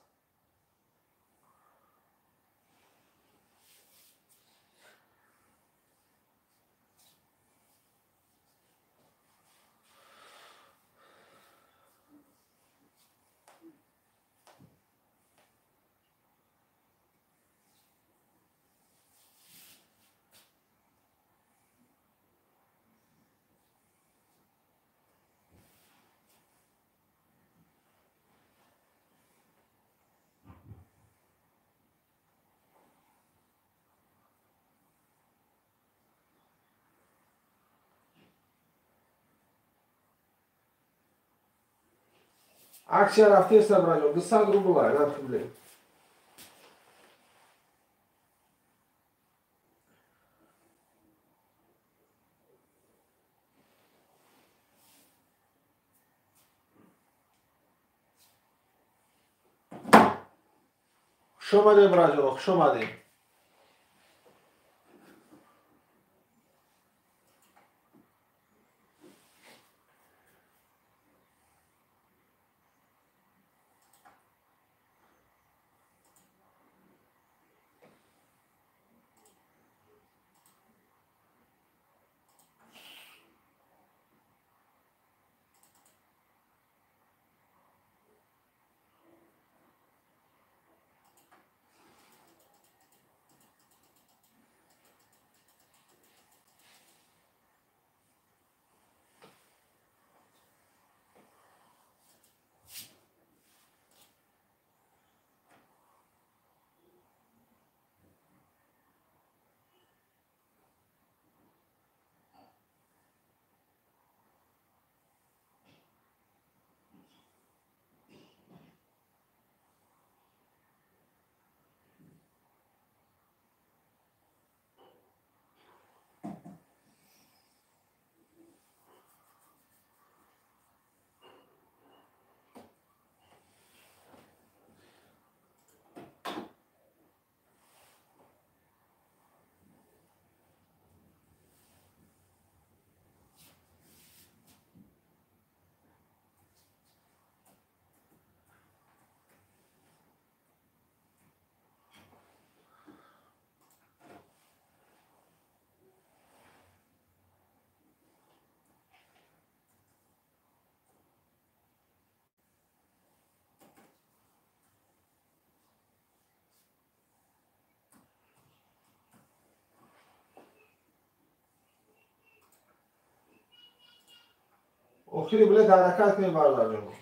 Аксия рафтеста, браҷон, 200 рубла нархи билет. Хуш омадем, браҷон, хуш омадем. Охири билет ҳаракат кунем, бародарҷон.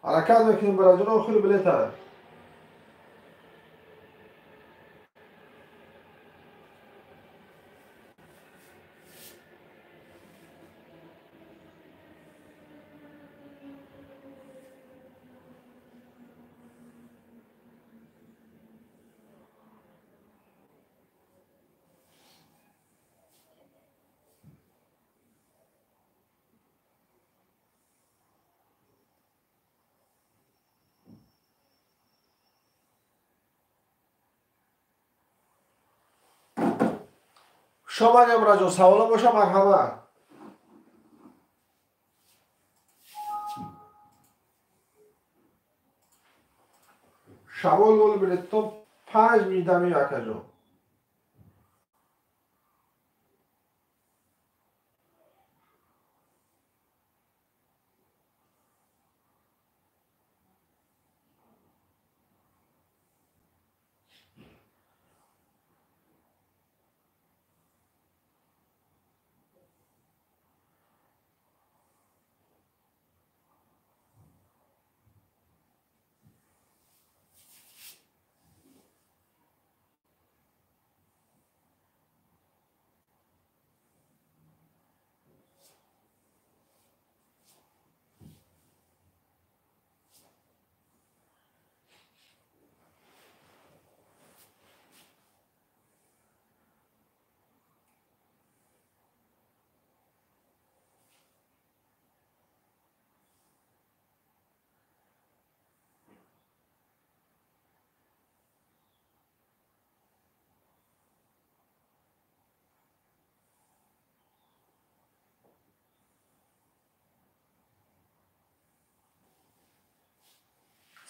Ҳаракат мекунем бараҷон, охири билета. Шомадем раҷон, саволо боша марҳамат. Шавол гол билеттон 5 минутами акаҷон.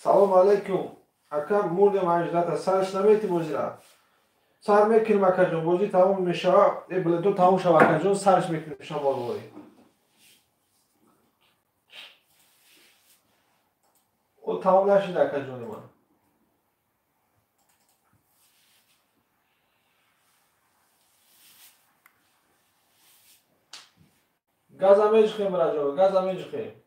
Салом алейкум. Ака мурдем аждата сарш намети бозира. Сар мекунем акаҷон, бозӣ тамом мешава, билето тамом шава акаҷон, сарш мекунем шамолвои. О тамом нашид акаҷони ман. Газа меҷухем раҷо, газа меҷухем.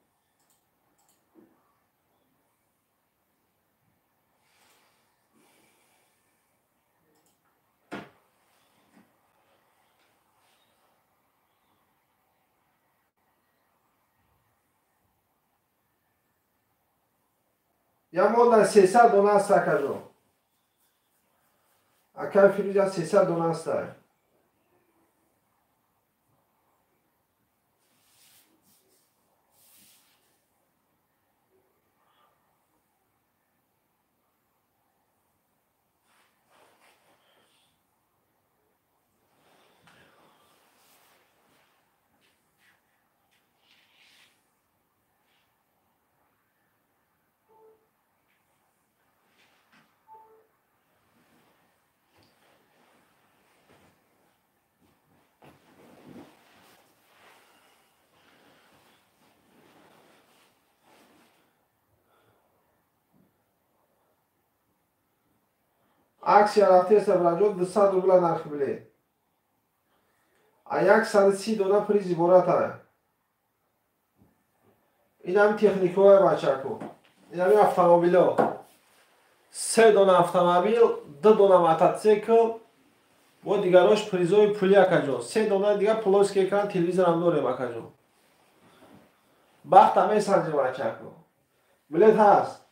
Я монда 300 дона аст акаҷон. Акай Фирӯза 300 дона аст. Аксия рафтеста браҷон 200 рубла нархи билет. А 130 дона приз ибората. Инам техникаҳои бачако. Инами автомобило. 3 дона автомобил, 2 дона мотоцикл, бо дигарош призои пули акаҷон. 3 дона дигар плоский экран телевизорам дорем акаҷон. Бахта месанҷем бачако. Билет ҳаст.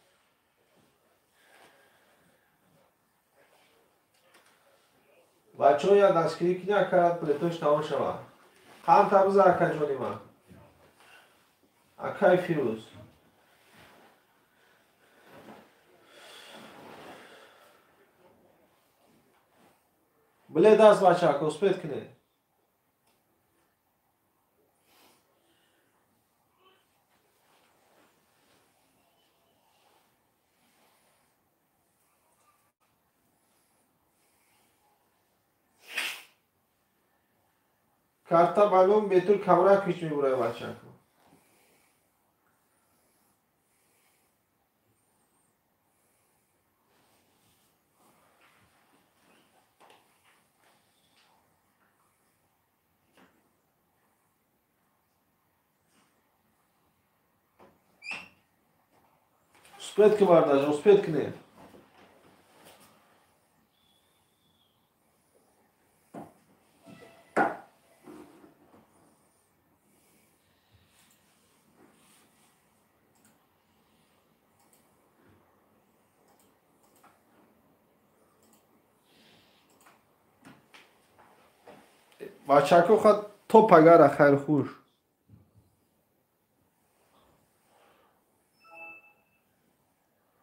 Бачаҳо я дастгирӣ кунӣ акарат билетош тамом шавад. Қанд табиза акаҷони ман. Акай Фирӯз. Билет аст бачако, успеть кунед. Карта балон бетур кавракич мебурад бачако. Успеть ки бардаҷон, успеть кунед. Бачако хат то пагара, хайрхуш.